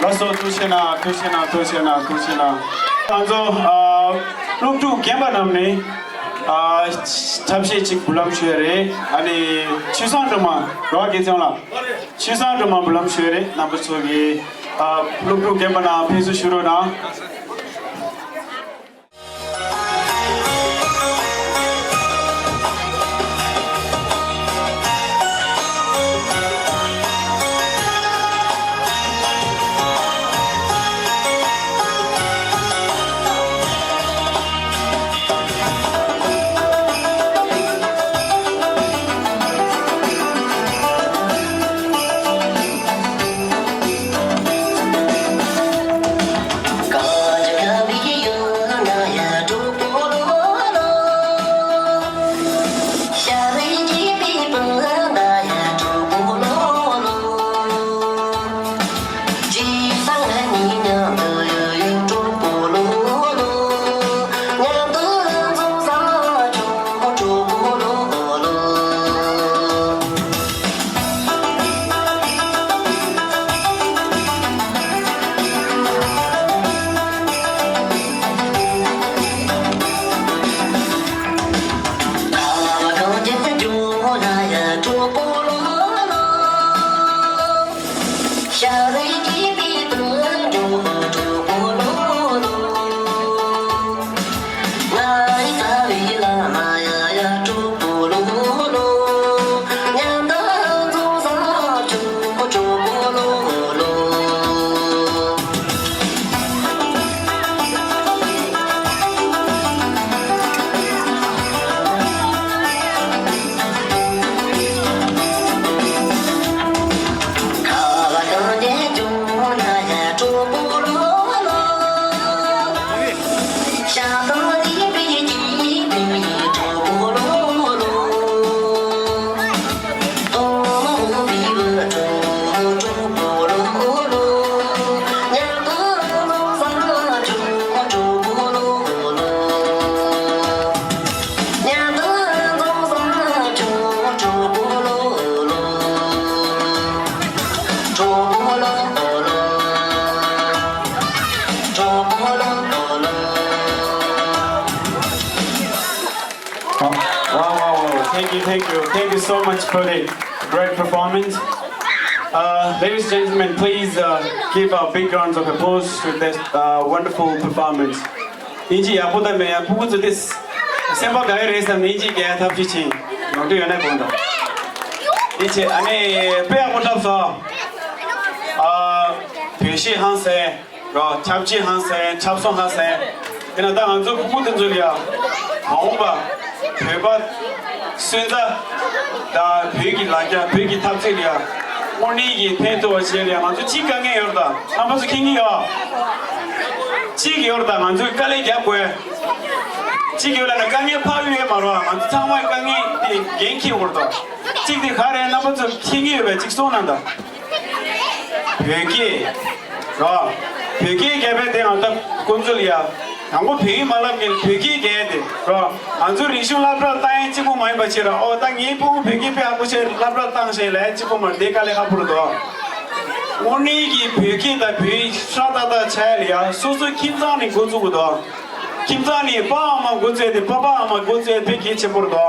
ལགས་སོ། ཐུགས་རྗེ་གནང་། ཐུགས་རྗེ་གནང་། ཐུགས་རྗེ་གནང་། ཐུགས་རྗེ་གནང་། ང་ཚོ་ཨ་སློབ་ཕྲུག་རྒན་པ་རྣམས་ནས་ཨ་འཁྲབ་གཞས་གཅིག་འབུལ་ལམ་ཞུ་ཡ་རེད། ཨ་ནི་ཆོས་བཟང་སྒྲོལ་མ། རོགས་དགེ་ཚང་ལགས། ཆོས་བཟང་སྒྲོལ་མ་འབུལ་ལམ་ཞུ་ཡ་རེད། རྣམ་པ་ཚོ་གིས་ཨ་སློབ་ཕྲུག་རྒན་པ་རྣམས་ཕེབས་བསུ་ཞུ་རོགས་གནང་། Wow, wow, wow. Thank you, thank you. Thank you so much for the great performance. Uh, ladies and gentlemen, please uh, give a big round of applause to this uh, wonderful performance. ཨིན་ཇི་ཡག་པོ་དང་མེད་ཡག་པོ་ཚོ་དེ་སེམས་པ་དགའ་ཡི་རེད་བསམ་ནས་ཨིན་ཇི་རྒྱག་ཐབས་ཤེས་བྱེད། ནོར་འཁྲུལ་ཡོད་ན་དགོངས་དག་ཨིན་ཇི་ཨ་ནི་དཔེ་ཡག་པོ་འཁྲབ་སོང་། ཨ་བོད་གཞས་ཧང་སང་རོ། འཁྲབ་ཆས་ཧང་སང་། འཁྲབ་སོང་ཧང་སང་། དེ་ན་ད་ང་ཚོ་ཕྲུ་གུ་དེ་ཚོ་ལ་ཡ་མ་འོངས་པ་བོད་པ་སོན་རྩ་དང་བོད་ཀྱི་ལ་རྒྱ་བོད་ཀྱི་འཐབ་རྩོད་ལ་ཡ་དངོས་གནས་ཀྱི་ཕན་ཐོགས་པ་བྱེད་ལ་ཡ་ང་ཚོ་གཅིག་དཀའ་ངལ་ཡོད་རེད། ད་རྣམ་པ་ཚོ་མཁྱེན་གྱི་ཡོད། གཅིག་ཡོད་རེད། ད་ང་ཚོས་དཀའ་ལས་རྒྱབ་དགོས། གཅིག་ཡོད་ལ་ན་དཀའ་ངལ་ཕར་ཡོད་མ་རེད། ང་ཚོ་ཚང་མས་དཀའ་ངལ་དེ་འགན་འཁྱེར་དགོས་རེད། ད་གཅིག་དེ་ག་རེ་རྣམ་པ་ཚོ་མཁྱེན་གྱི་ཡོད་པས་གཅིག་གསུངས་གནང་དང་། བོད་སྐད་རོ། བོད་སྐད་རྒྱབ་པའི་དེ་ང་ད་ཁོང་ཚོ་ལ་ཡ། དང་པོ་བོད་ཡིག་མ་བསླབ་མཁན་བོད་སྐད་རྒྱག་དེ་རོ། ང་ཚོ་རིག་གཞུང་སློབ་གྲྭར་བཏང་ཡས་གཅིག་པོ་མ་ཡིན་པ་བྱས་ར། ཨོ་ད་ངའི་ཕྲུ་གུ་བོད་སྐད་དཔེ་ཡག་པོ་བྱས་སློབ་གྲྭར་བཏང་ཤེས་ལས་གཅིག་པོ་མ་རེད། དེ་དཀའ་ལས་ཁག་པོ་རེད་དོ། དངོས་གནས་ཀྱི་བོད་སྐད་དང་བོད་ཡིག་ཧྲ་ཏག་ཏག་ཆགས་ཡས་ལ་ཡ་སོ་སོའི་ཁྱིམ་ཚང་ནས་འགོ་བཙུགས་དགོས་དོ། ཁྱིམ་ཚང་ནས་པ་ཨ་མ་འགོ་བཙུགས་ཏེ་པ་པ་ཨ་མ་འགོ་བཙུགས་དཔེ་གལ་ཆེན་པོ་རེད་དོ།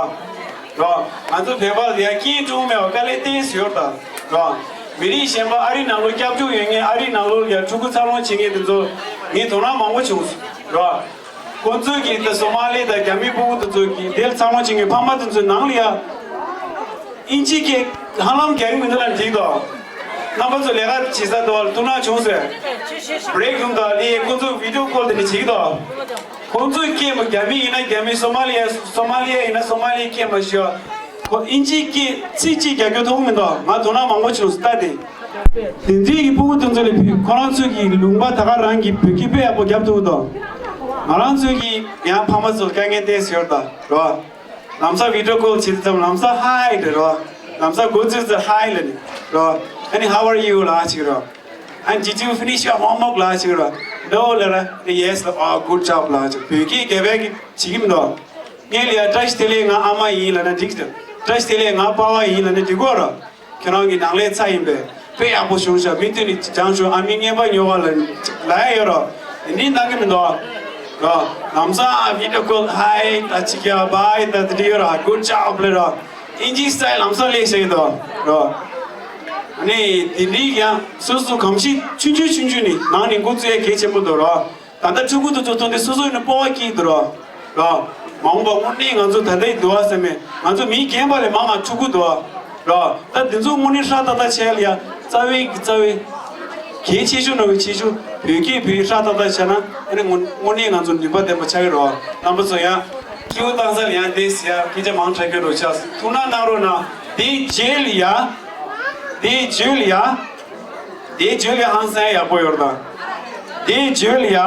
རོ། ང་ཚོ་བོད་པ་ལ་ཡ་སྐྱིད་སྡུག་མེད་པ་དཀའ་ལས་ཏོག་ཙམ་ཡོད་རེད་ད། རོ། མི་རིགས་གཞན་པ་ཨ་རི་ནང་ལོགས་སྐྱབས་བཅོལ་ཡོད་མཁན་ཨ་རི་ནང་ལོགས་ལ་ཡ་ཕྲུ་གུ་འཚར་ལོངས་བྱེད་མཁན་དེ་ཚོ་ངས་དོ་སྣང་མང་པོ་བྱུང་སོང་། རོ། ཁོང་ཚོས་ཀྱིས་ད་སོ་མ་ལི་དང་རྒྱ་མིའི་ཕྲུ་གུ་དེ་ཚོས་ཀྱིས་དེར་འཚར་ལོངས་བྱེད་མཁན་ཕ་མ་དེ་ཚོའི་ནང་ལ་ཡ་ཨིན་ཇི་སྐད་ཧ་ལམ་རྒྱག་གི་མི་འདུག་ལབ་འགྲིག་དོ། རྣམ་པ་ཚོ་ལས་ཀ་བྱེད་ས་དེ་བ་ལ་ཐུགས་སྣང་བྱུང་ཟེར། བྷི་རེག་རུམ་དང་ལས་ཁོང་ཚོ་བི་ཌིའོ་ཀོལ་དེ་འདྲ་བྱེད་ཀྱི་དོ། ཁོང་ཚོའི་སྐད་མོ་རྒྱ་མི་ཡིན་ན་རྒྱ་མི། སོ་མ་ལི་ཡ་སོ་མ་ལི་ཡ་ཡིན་ན་སོ་མ་ལི་ཡའི་སྐད་མ་ཤེས། ཁོ་ཨིན་ཇིའི་སྐད་ཚིག་གཅིག་རྒྱག་རྒྱུ་ཐུབ་མི་འདུག་ང་དོ་སྣང་མང་པོ་བྱུང་སོང་། ལྟ་དེ། དེ་འདྲའི་གི་ཕྲུ་གུ་དེ་ཚོ་ལ་བོད་ཁོ་རང་ཚོའི་གི་ལུང་པ་ད་ག་རང་གི་བོད་སྐད་དཔེ་ཡག་པོ་རྒྱབ་ཐུབ་འདུག་ང་རང་ཚོའི་གི་ཡང་ཕ་མ་ཚོ་དཀའ་ངལ་ཏོག་ཙམ་ཡོད་ད་རོ། ལམ་སང་བི་ཌི་ཡོ་ཀོལ་བྱེད་དུས་ཙམ་ལམ་སང་ཧའི་རེད་རོ། ལམ་སང་འགོ་བཙུགས་ཙམ་ཧའི་ལབ་ནི་རོ། ཨ་ནི་how are you ལབ་ཅིག་རོ། And did you finish your homework ལབ་ཅིག་རོ། No ལབ་ན་yes ལབ། ཨ་good job ལབ་ཅིག་བོད་སྐད་རྒྱ་བོད་སྐད་བྱེད་ཀྱི་མི་འདུག་སྔོན་ལ་ཡ་བཀྲ་ཤིས་བདེ་ལེགས། ང་ཨ་མ་ཡིན་ལབ་ན་འགྲིག་ཅིག་བཀྲ་ཤིས་བདེ་ལེགས། ང་པ་ཝ་ཡིན་ལབ་ན་འགྲིག་གོ་རོ། ཁྱེད་རང་གི་ནང་ལས་ཚ་ཡིན་པས། དཔེ་ཡག་པོ་བྱུང་ཤག་མི་མཐུན་ནི་སྦྱངས་བྱུང་། ཨ་མི་རྔན་པ་ཉོ་བ་ལ་ལ་ཡ་ཡོད་རོ། དེ་འདྲའི་གནང་གི་མི་འདུག་རོ། ལམ་སང་ཨ་བི་ཌི་ཡོ་ཀོལ་ཧའི་ད་ཅིག་ཡ་བྷའི་ད་དེ་འདྲ་ཡོད་རོ། good job ལབ་རོ། ཨིན་ཇི་སི་ཊའིལ་ལམ་སང་ལས་བྱེད་ཀྱི་འདུག་རོ། ཨ་ནི་དེ་འདྲའི་ཡང་སོ་སོ་གོམས་གཤིས་ཆུང་ཆུང་ཆུང་ཆུང་ནས་ནང་ནས་འགོ་བཙུགས་ཡ་གལ་ཆེན་པོ་འདུག་རོ། ད་ལྟ་ཕྲུ་གུ་དེ་ཚོ་མཐོང་དུས་སོ་སོ་ཡིན་ན་སྤོབས་པ་སྐྱེ་གི་འདུག་རོ། རོ། མ་འོངས་པ་དངོས་གནས་ང་ཚོ་ད་ལྟའི་འདུག་བ་ཟེར་མེད། ང་ཚོ་མི་རྒན་པ་ལས་མང་ང་ཕྲུ་གུ་འདུག་བ། རོ། ད་འདི་ཚོ་དངོས་གནས་ཧྲ་ཏག་ཏག་བྱས་ལ་ཡ་རྩ་བའི་གི་རྩ་བའི་གལ་ཆེ་ཤོས་ནང་གི་ཆེ་ཤོས། བོད་སྐད་བོད་ཡིག་ཧྲ་ཏག་ཏག་བྱས་ན་ཨ་ནི་དངོས་དངོས་གནས་ང་ཚོ་ནུས་པ་ལྡན་པ་ཆགས་ཀྱི་རོ། རྣམ་པ་ཚོ་ཡང་སྐྱིད་པོ་བཏང་ས་ལ་ཡང་དེ་ཟེར་ཡ་སྐད་ཆ་མང་དྲགས་ཀྱི་རོ། ཆགས་ཐུགས་སྣང་གནང་རོགས་གནང་། དེའི་རྗེས་ལ་ཡ། དེའི་རྗེས་ལ་ཡ། དེའི་རྗེས་ལ་ཧང་སང་ཡག་པོ་ཡོད་རེད་ད། དེའི་རྗེས་ལ་ཡ།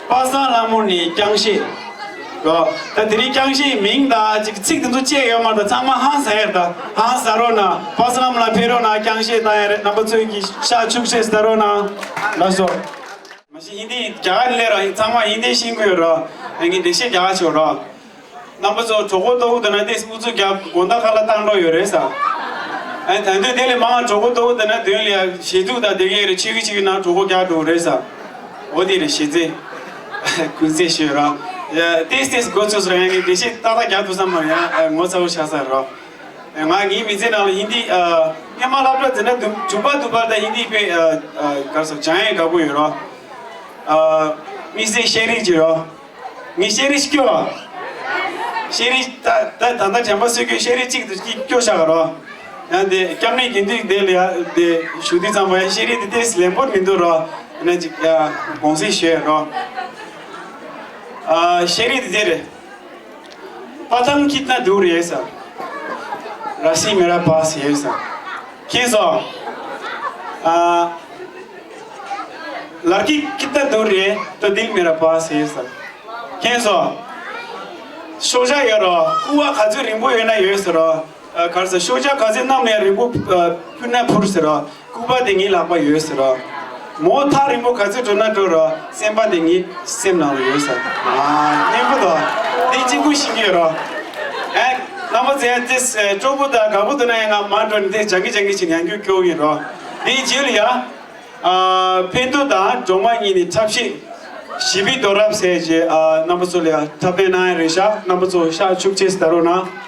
པ་སངས་ལྷ་མོ་ནས་རྐྱང་གཞས། རོ། ད་དེ་རིང་རྐྱང་གཞས་མིང་དང་ཅིག་ཚིག་དེ་ཚོ་བཅད་ཡོད་མ་རེད་ད། ཚང་མ་ཧང་སང་ཡ་རེད་ད། ཧང་སང་རོགས་གནང་། པ་སངས་ལྷ་མོ་ལ་ཕེབས་རོགས་གནང་། རྐྱང་གཞས་བཏང་ཡ་རེད། རྣམ་པ་ཚོས་ཀྱི་ཤ་ཆུག་ཤེས་ཟ་རོགས་གནང་། ལགས་སོ། མ་གཞི་ཧིན་དི་རྒྱ་གར་ལས་ར་ཚང་མ་ཧིན་དི་ཤེས་ཀྱི་ཡོད་རོ། ཨ་ངས་འགྲེལ་བཤད་རྒྱག་ཆོག་རོ། རྣམ་པ་ཚོ་གྲོགས་པོ་ལྟ་བུ་དེ་ན་ཏེ་ཨུ་ཚུགས་རྒྱག་དགོང་དག་ཁ་ལག་བཏང་འགྲོ་ཡོད་རེད་ས། ཨ་ད་དུང་དེ་ལས་མང་གྲོགས་པོ་ལྟ་བུ་དེ་ན་དོན་ལ་ཞེ་ཐུག་དང་དེ་གའི་རེ་ཆེ་གི་ཆེ་གི་ནང་གྲོགས་པོ་རྒྱག་འགྲོ་རེད་ས། འོ་དེ་རེད་ཞེ་ཚེ། ཀུན་གསལ་ཞུས་ར། ཡ་ཏེས་ཏེས་འགོ་ཚུགས་སོང་། ཡ་ངས་འགྲེལ་བཤད་ཏག་ཏག་རྒྱག་ཐུབ་ས་མ་རེད། ཡ་ངོ་ཚ་བོ་ཆགས་ས་རོ། ང་ངའི་མི་ཚེ་ནང་ལ་ཧིན་དི་ཨ་སྔོན་མ་སློབ་གྲྭ་འཛིན་གྲྭ་བདུན་བདུན་པ་བདུན་པ་དང་ཧིན་དི་དཔེ་ཨ་ཨ་ག་རེ་ཟེར་སྦྱང་ཡས་དགའ་པོ་ཡོད་རོ། ཨ་དམིགས་བསལ་ཤེས་རིག་ཅིག་རོ། ངས་ཤེས་རིག་སྐྱོ་བ། ཤེས་རིག་ད་ད་ད་ལྟ་དྲན་པ་གསོས་ཀྱི་ཤེས་རིག་གཅིག་ཏུ་གཅིག་སྐྱོ་བཞག་རོ། ཡང་དེ་སྐྱབས་གནས་དགེ་འདུན་དེ་ལ་ཡ་དེ་ཞུ་དུས་ཙམ་པ་ཡ་ཤེས་རིག་དེ་ཏེས་ལེན་པོར་མི་འདུག་རོ། ཡིན་ན་ཅིག་ཡ་དགོངས་སེལ་ཞུ་ཡ་རོ། ཨ་ཤེས་རིག་དེ་དེ་རེད། पतंग कितना दूर है सर? रस्सी मेरा पास है सर। खेसो। आ, लड़की कितना दूर है? तो दिल मेरा पास है सर। खेसो। ཤོག་བྱ་ཡོད་རོ། ཀུ་བ་ག་ཚོད་རིང་པོ་ཡོད་ན་ཡོད་ཟེར་རོ། ཨ་ག་རེ་ཟེར། ཤོག་བྱ་ག་ཚོད་གནམ་ནས་རིང་པོ་ཨ་འཕུར་ན་འཕུར་ཟེར་རོ། སྐུད་པ་དེ་ངའི་ལག་པ་ཡོད་ཟེར་རོ། མོ་ཐག་རིང་པོ་ག་ཚོད་འགྲོ་ན་འགྲོ་རོ། སེམས་པ་དེ་ངའི་སེམས་ནང་ལ་ཡོད་ཟེར། ཨ་སྙན་པོ་འདུག་དེ་གཅིག་པུ་ཤེས་ཀྱི་ཡོད་རོ། ཨེ་རྣམ་པ་ཚོས་དེ་སྤྲོ་པོ་དང་དགའ་པོ་འདུག་ན་ཡང་ང་མ་འགྲོ་ནས་དེ་སྦྱང་གི་སྦྱང་གི་བྱེད་ཉན་རྒྱུ་སྐྱོ་ཡིན་རོ། དེའི་རྗེས་ལ་ཡ། ཨ་ཕན་ཐོགས་དང་གྲོག་མ་གཉིས་ནས་འཁྲབ་གཞས། ཞི་བའི་རྡོ་རབ་ཟེར་གྱི་ཨ་རྣམ་པ་ཚོ་ལ་ཡ་འཁྲབ་སྟོན་གནང་ཡ་རེད་ཤག་རྣམ་པ་ཚོ་ཤ་ཆུག་ཆེ་ཟེར་རོགས་གནང་།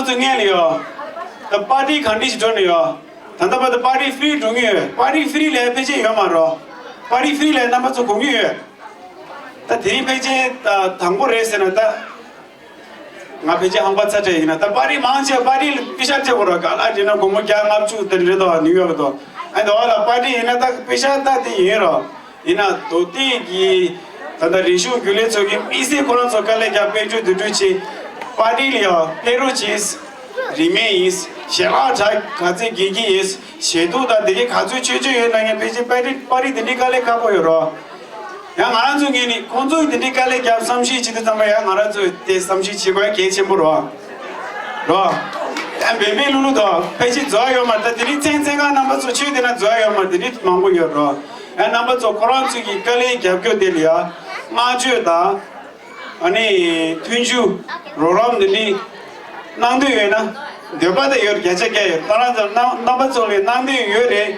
ཚོ་ངན་ལ་ཡོད། ད་པར་ཊི་གང་འདྲ་ཞིག་འགྲོ་ནས་ཡོད། ད་ལྟ་བར་དུ་པར་ཊི་ཧྥི་རི་འགྲོ་གི་ཡོད། པར་ཊི་ཧྥི་རི་ལ་ཕལ་ཆེར་ཡོད་མ་རེད། པར་ཊི་ཧྥི་རི་ལ་རྣམ་པ་ཚོ་དགོངས་ཀྱི་ཡོད། ད་དེ་རིང་ཕལ་ཆེར་ད་དང་པོ་རེད་ཟེར་ན་ད། ང་ཕལ་ཆེར་ཧམ་པ་ཚ་དྲགས་ཡིན་ན་ད་པར་ཊི་མང་ཆེ་བ་པར་ཊི་ལ་པེ་ཤ་སྤྲད་དགོས་རེད། ག་ལ་བྱས་ན་སྒོར་མོ་བརྒྱ་ལྔ་བཅུ་དེ་འདྲ་རེད་དོ། ནིའུ་ཡོག་གི་དོ། ཨ་འདི་བ་ལ་པར་ཊི་ཡིན་ན་ད་པེ་ཤ་ད་དེ་ཡིན་རོ། ཡིན་ན་དོ་དེ་གི་ད་ལྟ་རིག་གཞུང་རྒྱུན་ལས་ཚོ་གི་དམིགས་བསལ་ཁོ་རང་ཚོ་དཀའ་ལས་རྒྱབ། དཔལ་འབྱོར་འདུ་འགྲུལ་བྱེད། པར་ཊི་ལ་ཡང་ཕེབས་རོགས་གྱིས། རིན་མེད་ཡིན། ཞལ་ལག་གྲ་ག་ཚོད་དགོས་ཀྱི་ཡིན། ཞལ་ཏོག་དང་དེ་གའི་ག་ཚོད་ཆོད་ཆོད་ཡོད་ན་ཡང་ཕལ་ཆེར་པར་ཊི་པར་ཊི་དེ་འདྲའི་དཀའ་ལས་ཁག་པོ་ཡོད་རོ། ཡང་ང་རང་ཚོ་ངོས་ནས་ཁོང་ཚོས་དེ་འདྲའི་དཀའ་ལས་རྒྱབ་བསམ་ཤེས་བྱེད་དུས་ཙམ་པ་ཡང་ང་རང་ཚོས་དེ་བསམ་ཤེས་བྱེད་དགོས་གལ་ཆེན་པོ་རོ། རོ། ཡང་འབད་མེད་ལུག་ལུག་དང་ཕལ་ཆེར་འཛོལ་ཡོད་མ་རེད། ད་དེ་རིང་མཚན་མཚན་གང་རྣམ་པ་ཚོ་ཆོས་དེ་ན་འཛོལ་ཡོད་མ་རེད། དེ་རིང་མང་པོ་ཡོད་རོ། ཡང་རྣམ་པ་ཚོ་ཁོ་རང་ཚོས་ཀྱི་དཀའ་ལས་རྒྱབ་སྐྱོར་དེ་ལ་ཡང་བསྔགས་བརྗོད་དང་། ཨ་ནི་མཐུན་འཇུག་རོགས་རམ་འདི་འདྲི་གནང་འདོད་ཡོད་ན། འདོད་པ་དེ་ཡོད། བརྒྱ་ཆ་བརྒྱ་ཡོད། ད་རང་ཚོ་རྣམ་རྣམ་པ་ཚོ་ལས་གནང་འདོད་ཡོད་རེད།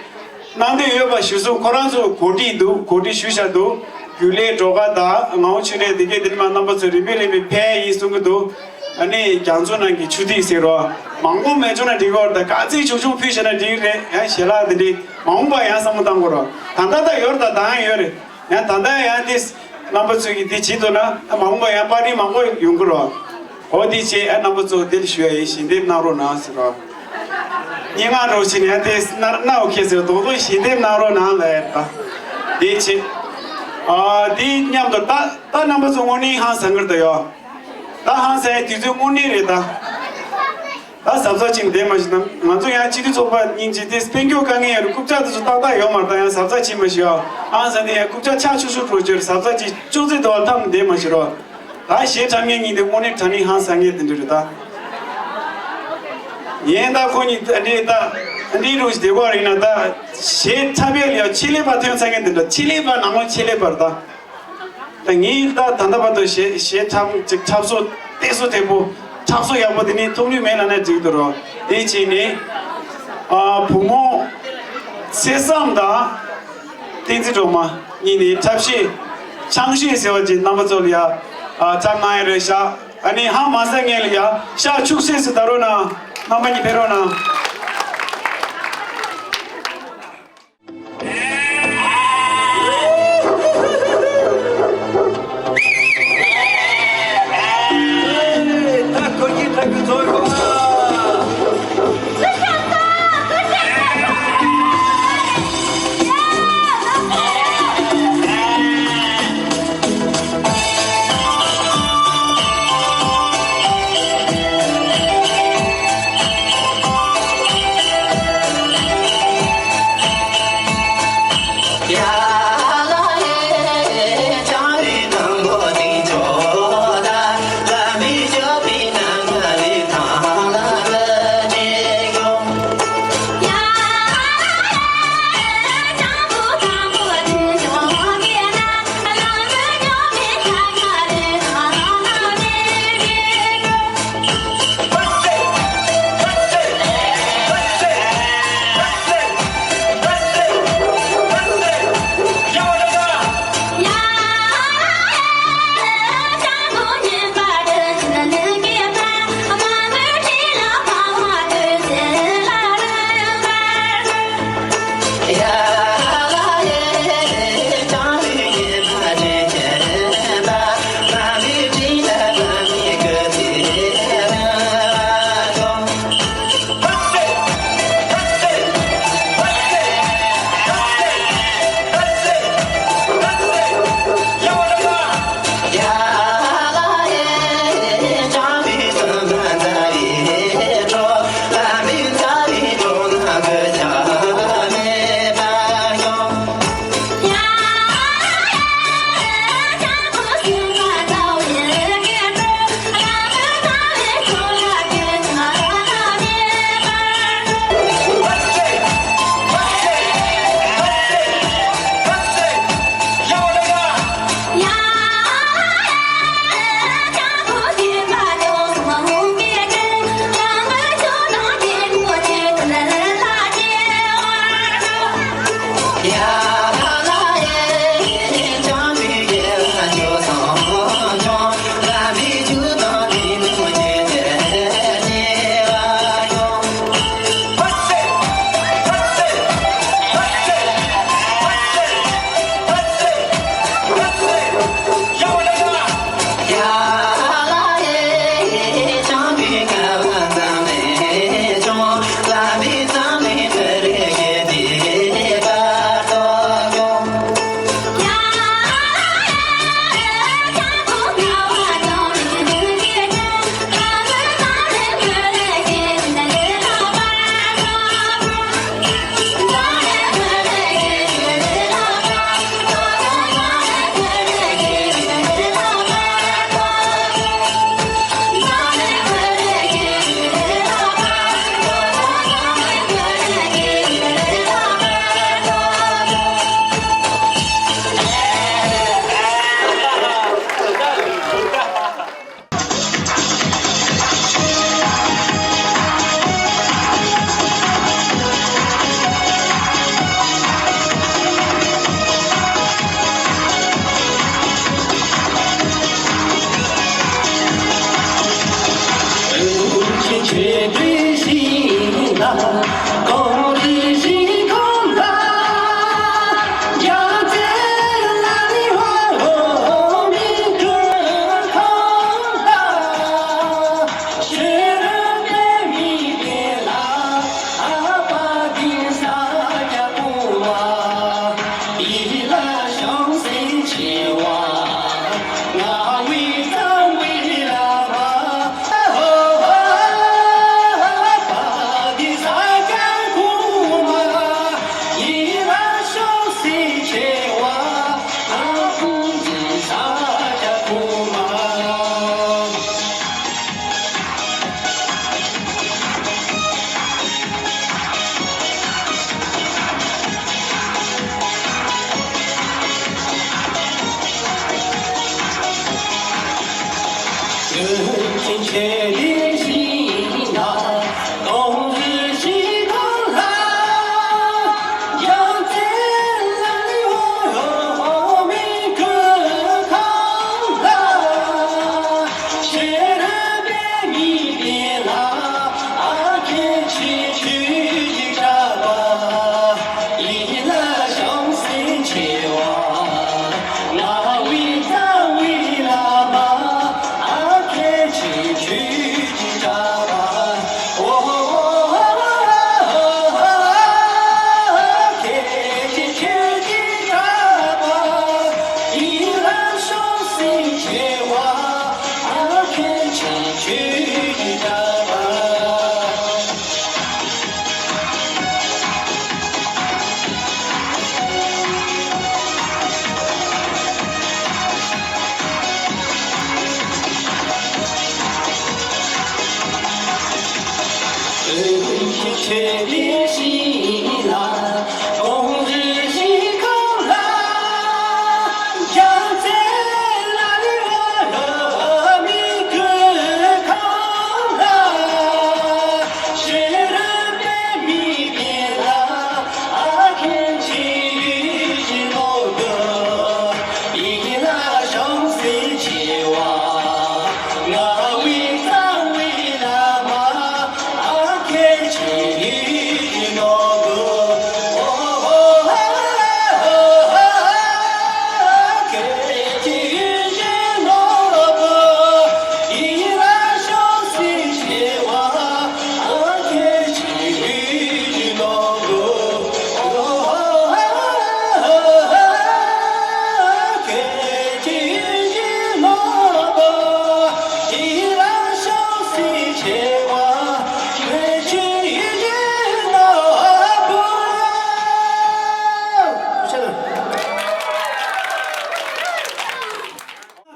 གནང་འདོད་ཡོད་པ་ཞུ་སོང་། ཁོ་རང་ཚོ་གོ་སྒྲིག་འདུག་གོ་སྒྲིག་ཞུ་བཞག་འདུག་རྒྱུན་ལས་སྒྲོལ་དཀར་དང་ངག་དབང་ཆོས་གྲགས་དེ་གས་དེ་ནས་མ་རྣམ་པ་ཚོ་རིམ་པས་རིམ་པས་ཕེབས་ཡིན་གསུང་གི་འདུག་ཨ་ནི་རྒྱ་མཚོ་ནང་གི་ཆུ་ཐིགས་ཟེར་རོ། མང་པོ་མེད་བྱུང་ན་འགྲིག་གི་རེད། ད་ག་ཚོད་ཆུང་ཆུང་ཕུལ་བྱས་ན་འགྲིག་གི་རེད། ཡང་ཞལ་ལག་འདི་འདྲི་མ་འོངས་པ་ཡང་བསམ་བློ་བཏང་དགོས་རོ། ད་ལྟ་ད་ཡོད་རེད། ད་ད་ཡང་ཡོད་རེད། ཡང་ད་ལྟ་ཡང་དེ་རྣམ་པ་ཚོས་ཀྱིས་དེ་བྱེད་ཐུབ་ན་ད་མ་འོངས་པ་ཡང་པར་ཊི་མང་པོ་ཡོང་གི་རོ། འོ་དེ་བྱས། ཨ་རྣམ་པ་ཚོ་དེ་ལ་ཞུ་ཡ་ཡིན། ཞལ་འདེབས་གནང་རོགས་གནང་ཟེར་རོ། སྙན་ངག་རོགས་བྱས་ནས་ཡང་དེ་སྣ་སྣ་འོ་ཁེ་ཟེར་རྡོག་རྡོག་ཞལ་འདེབས་གནང་རོགས་གནང་ལབ་ཡ་ད། དེ་བྱས། ཨ་དེ་མཉམ་དུ་ད་ད་རྣམ་པ་ཚོ་དངོས་གནས་ཧང་སང་གི་རེད་ད་ཡོ། ད་ཧང་སང་ཡ་དུས་ཚོད་དངོས་གནས་རེད་ད། ད་གཟབ་གཟབ་བྱས་ནས་བསྡད་མ་ཤེས་ན། ང་ཚོ་ཡང་སྤྱི་འཐུས་ཚོགས་པ་སྙིང་རྗེ་དེ་དཔལ་འབྱོར་དཀའ་ངལ་ཡོད་རེད། རྐུབ་ཀྱག་དེ་ཚོ་ཏག་ཏག་ཡོད་མ་རེད། ད་ཡང་གཟབ་གཟབ་བྱེད་མ་ཤེས་ཨ། ཨང་སང་དེ་ཡང་རྐུབ་ཀྱག་ཆག་ཆུ་ཤུར་འགྲོ་རྒྱུ་རེད། གཟབ་གཟབ་བྱེད། ཅུང་ཟད་དོ་བ་ཐམ་བསྡད་མ་ཤེས་རོགས། ད་གཞས་འཁྲབ་མཁན་གཉིས་དེ་དངོས་གནས་དྲང་གནས་ཧང་སང་མཁན་དེ་འདྲ་རེད་ད། ཡིན་ད་ཁོ་གཉིས་ད་འདྲེ་ད་འདྲེ་རུ་བདེ་བ་རེད་ན། ད་གཞས་འཁྲབ་ཡས་ལ་ཡང་ཆེད་ལས་པ་ཐོན་ཚར་མཁན་དེ་འདྲ། ཆེད་ལས་པ་ནང་ལོགས་ཆེད་ལས་པ་རེད་ད། ད་ངས་ད་ད་ལྟ་བར་དུ་གཞས་གཞས་འཁྲབ་ཅིག་འཁྲབ་སོ་བལྟས་སོ་དེ་པོ་འཁྲབ་སོ་ཡག་པོ་དེ་ནི་ཐུགས་ལུས་མེད་ལ་ནས་འགྲིག་འདུག་རོ། དེ་བྱས་ནས་ཨ་བུ་མོ་ཚེ་བསམ་དང་བསྟན་འཛིན་སྒྲོལ་མ་གཉིས་ནས་འཁྲབ་གཞས་ཆང་གཞས་ཟེར་བ་ཅིག་རྣམ་པ་ཚོ་ལ་ཡ་ཨ་འཁྲབ་གནང་ཡ་རེད་ཤག་ཨ་ནི་ཧང་མ་སང་ངེས་ལ་ཡ་ཤག་ཆུག་སེ་སེ་ད་རོགས་གནང་། རྣམ་པ་གཉིས་ཕེབས་རོགས་གནང་།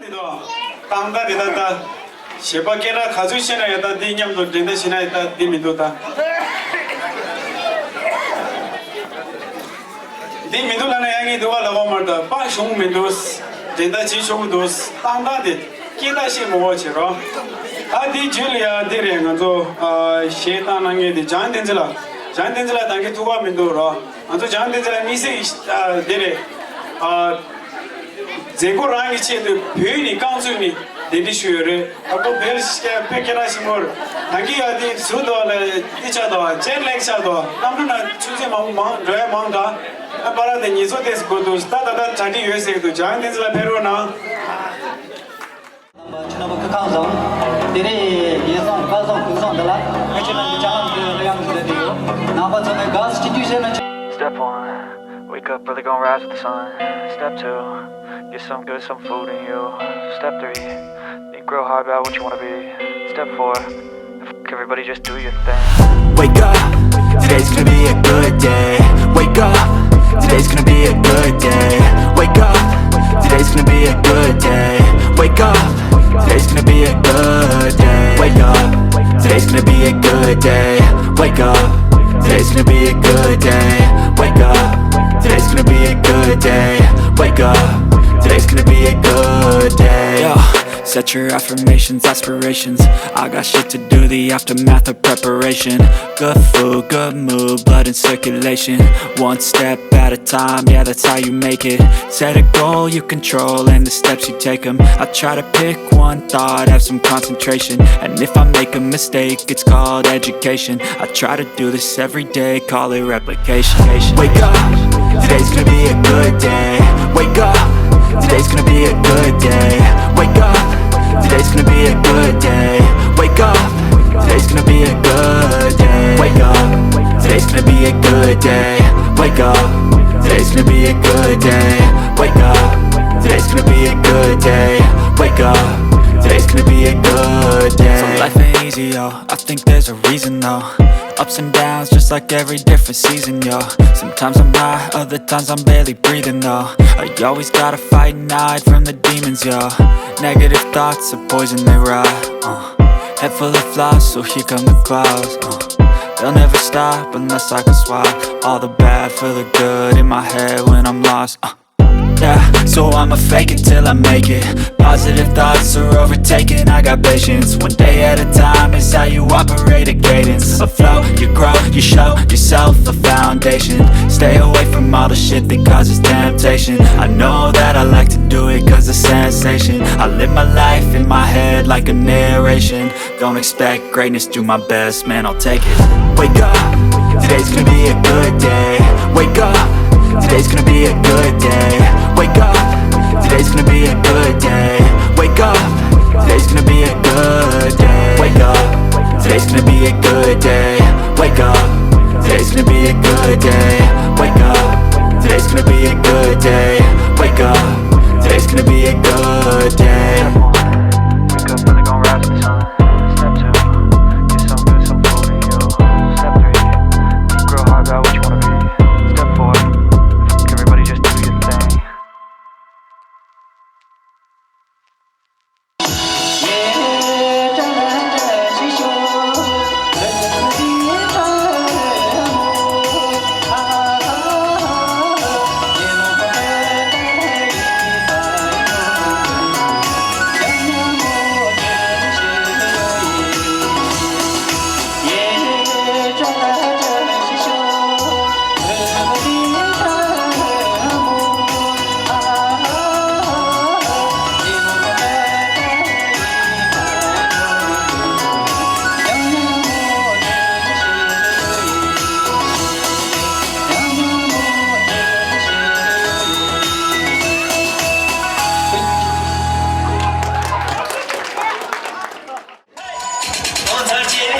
འདི་དང་། ཏང་ཏང་འདི་ད་ད། གཞས་པ་སྐད་གྲགས་ག་ཚོད་ཤེས་ན་ཡང་ད་འདི་མཉམ་དུ་འགྲན་ཟླ་བྱེད་ན་ཡང་ད་འདི་མི་འདུག་ད། འདི་མི་འདུག་ལབ་ན་ཡང་ངས་འདུག་བ་ལབ་པ་མ་རེད་ད། དཔའ་ཞུམ་མི་འདུག་འགྲན་ཟླ་བྱེད་ཆོག་གི་འདུག་ཏང་ཏང་འདི་སྐད་གྲགས་ཤེས་མི་དགོས་བྱེད་རོགས། ད་འདི་རྗེས་ལ་ཡང་འདི་རེད། ང་ཚོ་ཨ་གཞས་བཏང་གནང་མཁན་འདི་འཇང་བསྟན་འཛིན་ལགས། འཇང་བསྟན་འཛིན་ལགས་ད་གིན་ཐུག་ག་མི་འདུག་རོགས། ང་ཚོ་འཇང་བསྟན་འཛིན་ལགས་དམིགས་བསལ་ཨ་འདི་རེད། ཨ། མཛད་སྒོ་རང་གི་ཆེད་དུ་བོད་ནས་རྐང་བཙུགས་ནས་གདན་འདྲེན་ཞུས་ཡོད་རེད། ཨ་ཁོ་བོད་ལ་ཤི་ཀ་དཔེ་སྐད་གྲགས་ཆེན་པོ་རེད། ད་གིན་ཡ་དེ་ཟུར་དུ་ལ་དེ་ཆགས་དོ། ཇེཊ་ལེག་ཆགས་དོ། གནམ་གྲུ་ནང་ཆུ་ཚོད་མང་པོ་མང་འགྲོ་ཡ་མང་དྲགས། ཨ་པ་ར་དེ་ཉིས་ཚོ་དེ་སྒོ་འདུག་ད་ད་ད་གྲ་སྒྲིག་ཡོད་ཟེར་གི་འདུག་འཇང་བསྟན་འཛིན་ལགས་ཕེབས་རོགས་གནང་། རྣམ་པ་ཁྱེད་རྣམ་པ་སྐུ་ཁམས་བཟང་། དེ་རིང་ངན་སོང་དགའ་སོང་སྡུག་སོང་འདི་ལ་ཁྱེད་ཆོས་རྣམས་ཀྱི་སྤྱན་ལམ་དུ་གླུ་དབྱངས་ཀྱི་འདི་ཡོད། ནང་པ་ཚོ་ནས་དགའ་སྐྱིད་ཤེས་ན། Step one, wake up early, gonna rise with the sun. Step two, get some good, some food in you. Step three, think real hard about what you wanna be. Step four, fuck everybody, just do your thing. Wake up, today's gonna be a good day. Wake up, today's gonna be a good day. Wake up, today's gonna be a good day. Wake up, today's gonna be a good day. Wake up, today's gonna be a good day. Wake up, today's gonna be a good day. Wake up, today's gonna be a good day. Wake up, today's gonna be a good day. Yeah. Set your affirmations, aspirations. I got shit to do, the aftermath of preparation. Good food, good mood, blood in circulation. One step at a time, yeah, that's how you make it. Set a goal you control and the steps you take 'em. I try to pick one thought, have some concentration. And if I make a mistake, it's called education. I try to do this every day, call it replication. Wake up, today's gonna be a good day. Wake up, today's gonna be a good day. Wake up, today's gonna be a good day. Wake up, today's gonna be a good day. Wake up, today's gonna be a good day. Wake up, today's gonna be a good day. Wake up, today's gonna be a good day. Wake up, today's gonna be a good day. So life ain't easy, yo. I think there's a reason though. Ups and downs, just like every different season, yo. Sometimes I'm high, other times I'm barely breathing though. I always gotta fight and hide from the demons, yo. Negative thoughts are poison, they rot. Uh. Head full of flaws, so here come the clouds. Uh. They'll never stop unless I can swap all the bad for the good in my head when I'm lost. Uh. Yeah, so I'ma fake it till I make it. Positive thoughts are overtaken, I got patience. One day at a time is how you operate a cadence. Afloat, you grow, you show yourself a foundation. Stay away from all the shit that causes temptation. I know that I like to do it cause it's sensation. I live my life in my head like a narration. Don't expect greatness, do my best, man, I'll take it. Wake up, today's gonna be a good day. Wake up, today's gonna be a good day. Wake up, today's gonna be a good day. Wake up, today's gonna be a good day. Wake up, today's gonna be a good day. Wake up, today's gonna be a good day. Wake up, today's gonna be a good day. Wake up, today's gonna be a good day. Wake up, really gonna rise with the sun. Step two, get some good, some food in you. Step three, think real hard about what you wanna be. Step four, everybody just do your thing. ཐུགས་རྗེ་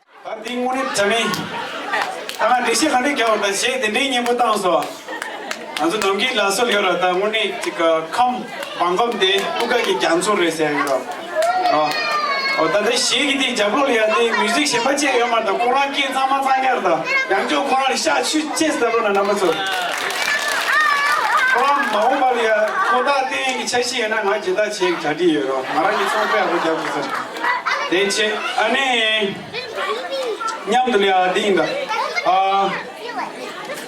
ཆེ། ད་འདི་དངོས་གནས་དྲང་གནས། ད་ང་འགྲེལ་བཤད་ག་འདྲས་རྒྱག་དགོས་རེད། ད་གཞས་དེ་འདྲའི་སྙན་པོ་བཏང་སོང་། ང་ཚོ་ནམ་མཁའི་ལ་སོལ་ཡོད་ར། ད་དངོས་གནས་ཅིག་ག་ཁམས་བང་སྒོམ་དེ་ཀུན་དགའ་གི་རྒྱ་མཚོ་རེད་ཟེར་ཡོད་ར། ཨོ། ཨོ་ད་ལྟ་གཞས་ཀྱི་དེ་རྒྱབ་ལོགས་ལ་ཡ་དེ་མིའུ་ཟིག་གཞན་པ་བཅས་ཡོད་མ་རེད། ད་ཁོ་རང་སྐད་གཙང་མ་གཙང་རྐྱང་རེད། ད་ཡང་ཅོག་ཁོ་རང་ལ་ཤ་ཆུ་ཅེས་ལྟ་བུ་ན་རྣམ་པ་ཚོ། ཁོ་རང་མ་འོངས་པ་ལ་ཡ་ཁོ་ཐག་བསྟན་གྱི་འཆར་གཞི་ཡོད་ན་ང་ཇི་ལྟར་བྱེད་གྲ་སྒྲིག་ཡོད་ར། ང་རང་གི་ཚོང་དཔེ་ཡག་པོ་རྒྱབ་དགོས་ས་རེད། དེ་བྱས་ཨ་ནི། མཉམ་དུ་ལ་ཡ་འདི་ཡིན་ད། ཨ།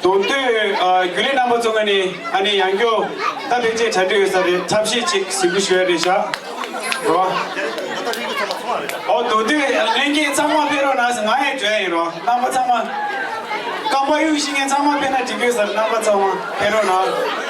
མདོ་སྟོད་ཨ་རྒྱུན་ལས་རྣམ་པ་ཚོ་ང་ནི་ཨ་ནི་ཡང་སྐྱོ་ད་ཕལ་ཆེར་གྲ་སྒྲིག་ཡོད་ས་རེད། ཐབས་ཤེས་ཅིག་གཟིགས་འབུལ་ཞུ་ཡ་རེད་ཤག་རོ། ཨོ་མདོ་སྟོད་ལྷན་རྒྱས་ཚང་མ་ཕེབས་རོགས་གནང་ཟེར། ང་ཡང་བརྗོད་ཡ་ཡིན་རོ། རྣམ་པ་ཚང་མ་རྐང་པ་གཡུག་ཤེས་མཁན་ཚང་མ་ཕེབས་ན་འགྲིག་གི་ཡོད་ས་རེད། རྣམ་པ་ཚང་མ་ཕེབས་རོགས་གནང་།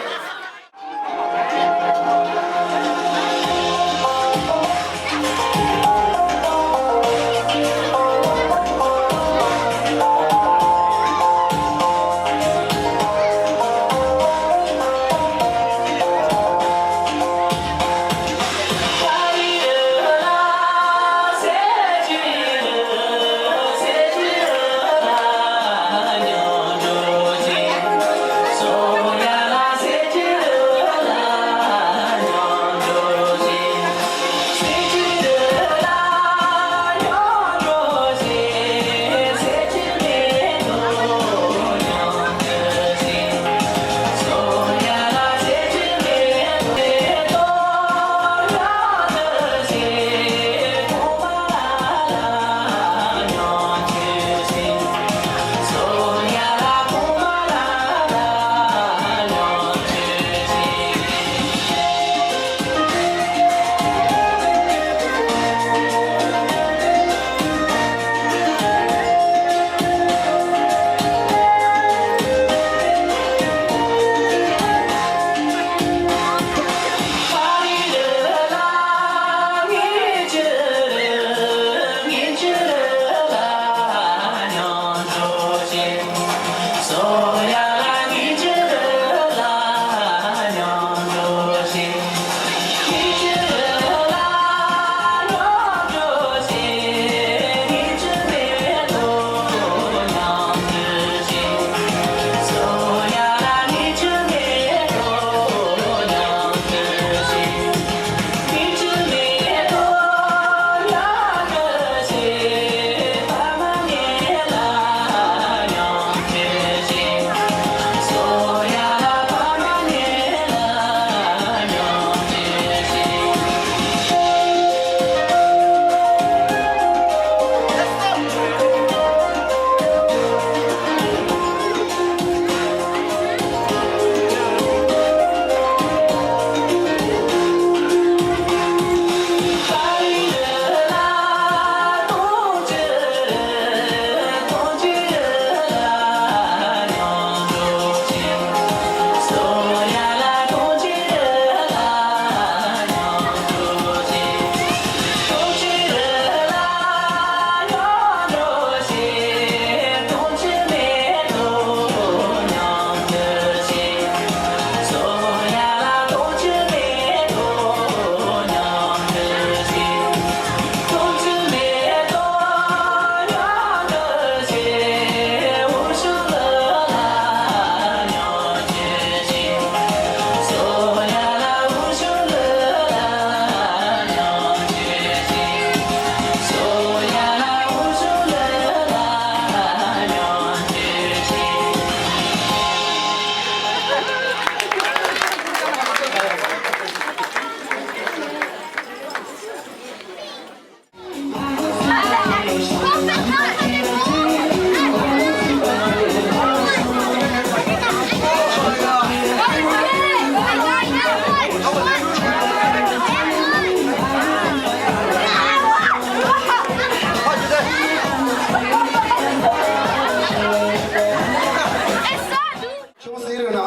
ཆུང་སེ་རུ་ན།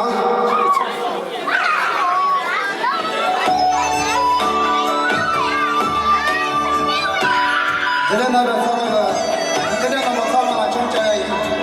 དེ་ལས་ན་ར་ཚང་མ་ལ། དེ་ལས་ན་མ་ཚང་མ་ལ་ཆུང་ཅག་ཡིན།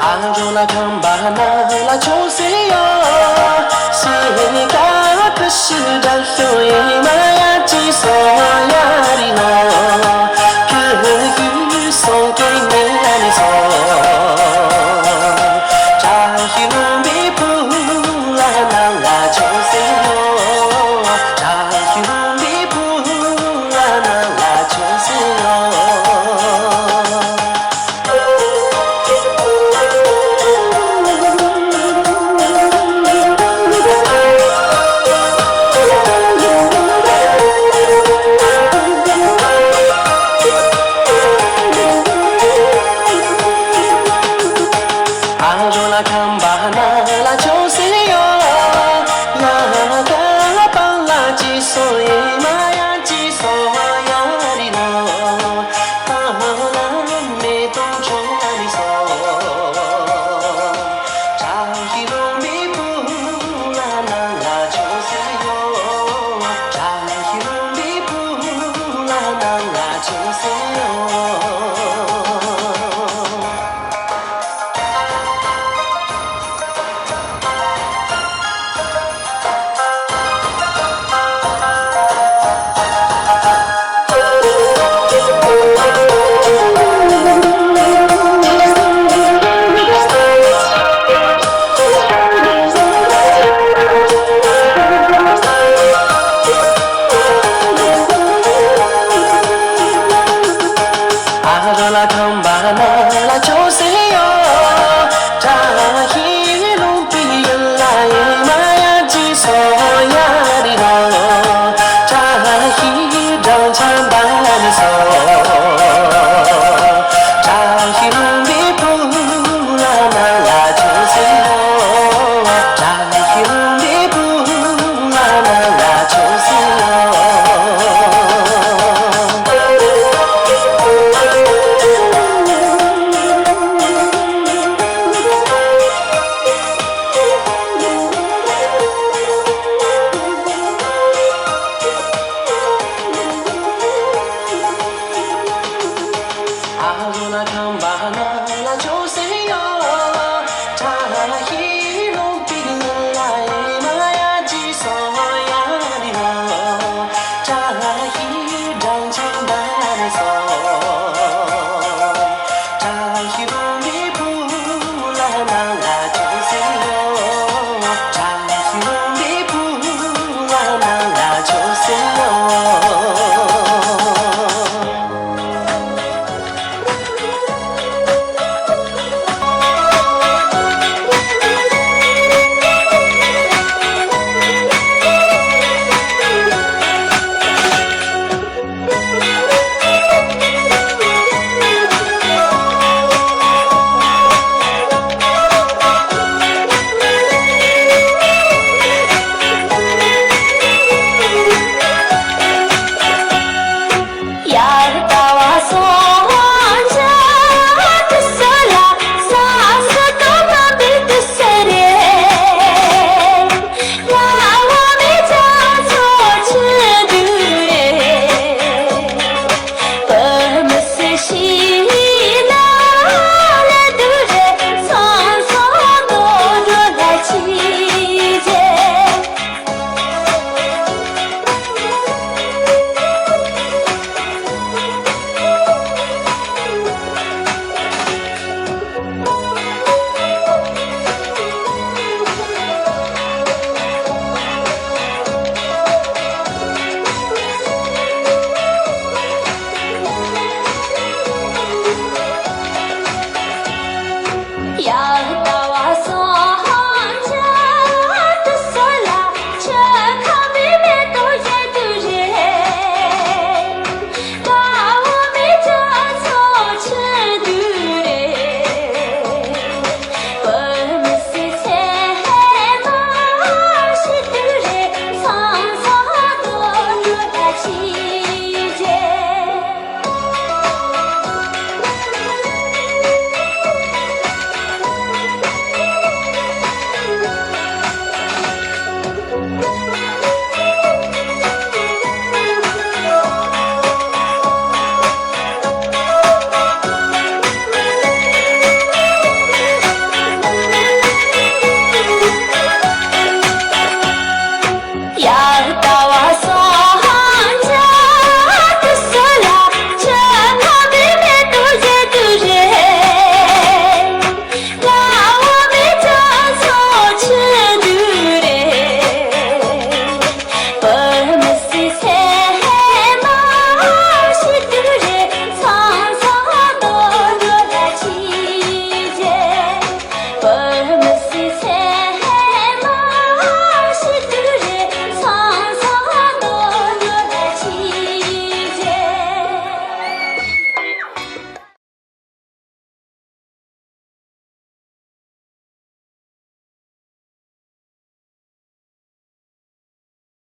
ཨ་རོ་ལ་ཁམས་པ་ན་ལ་ཆོས་སེ་ཡོ། སུ་ཡི་ནི་ཀ་ཏི་ཤི་དྲ་ཤོ་ཡི་མ་ཡ་ཅི་སོ་ཡ།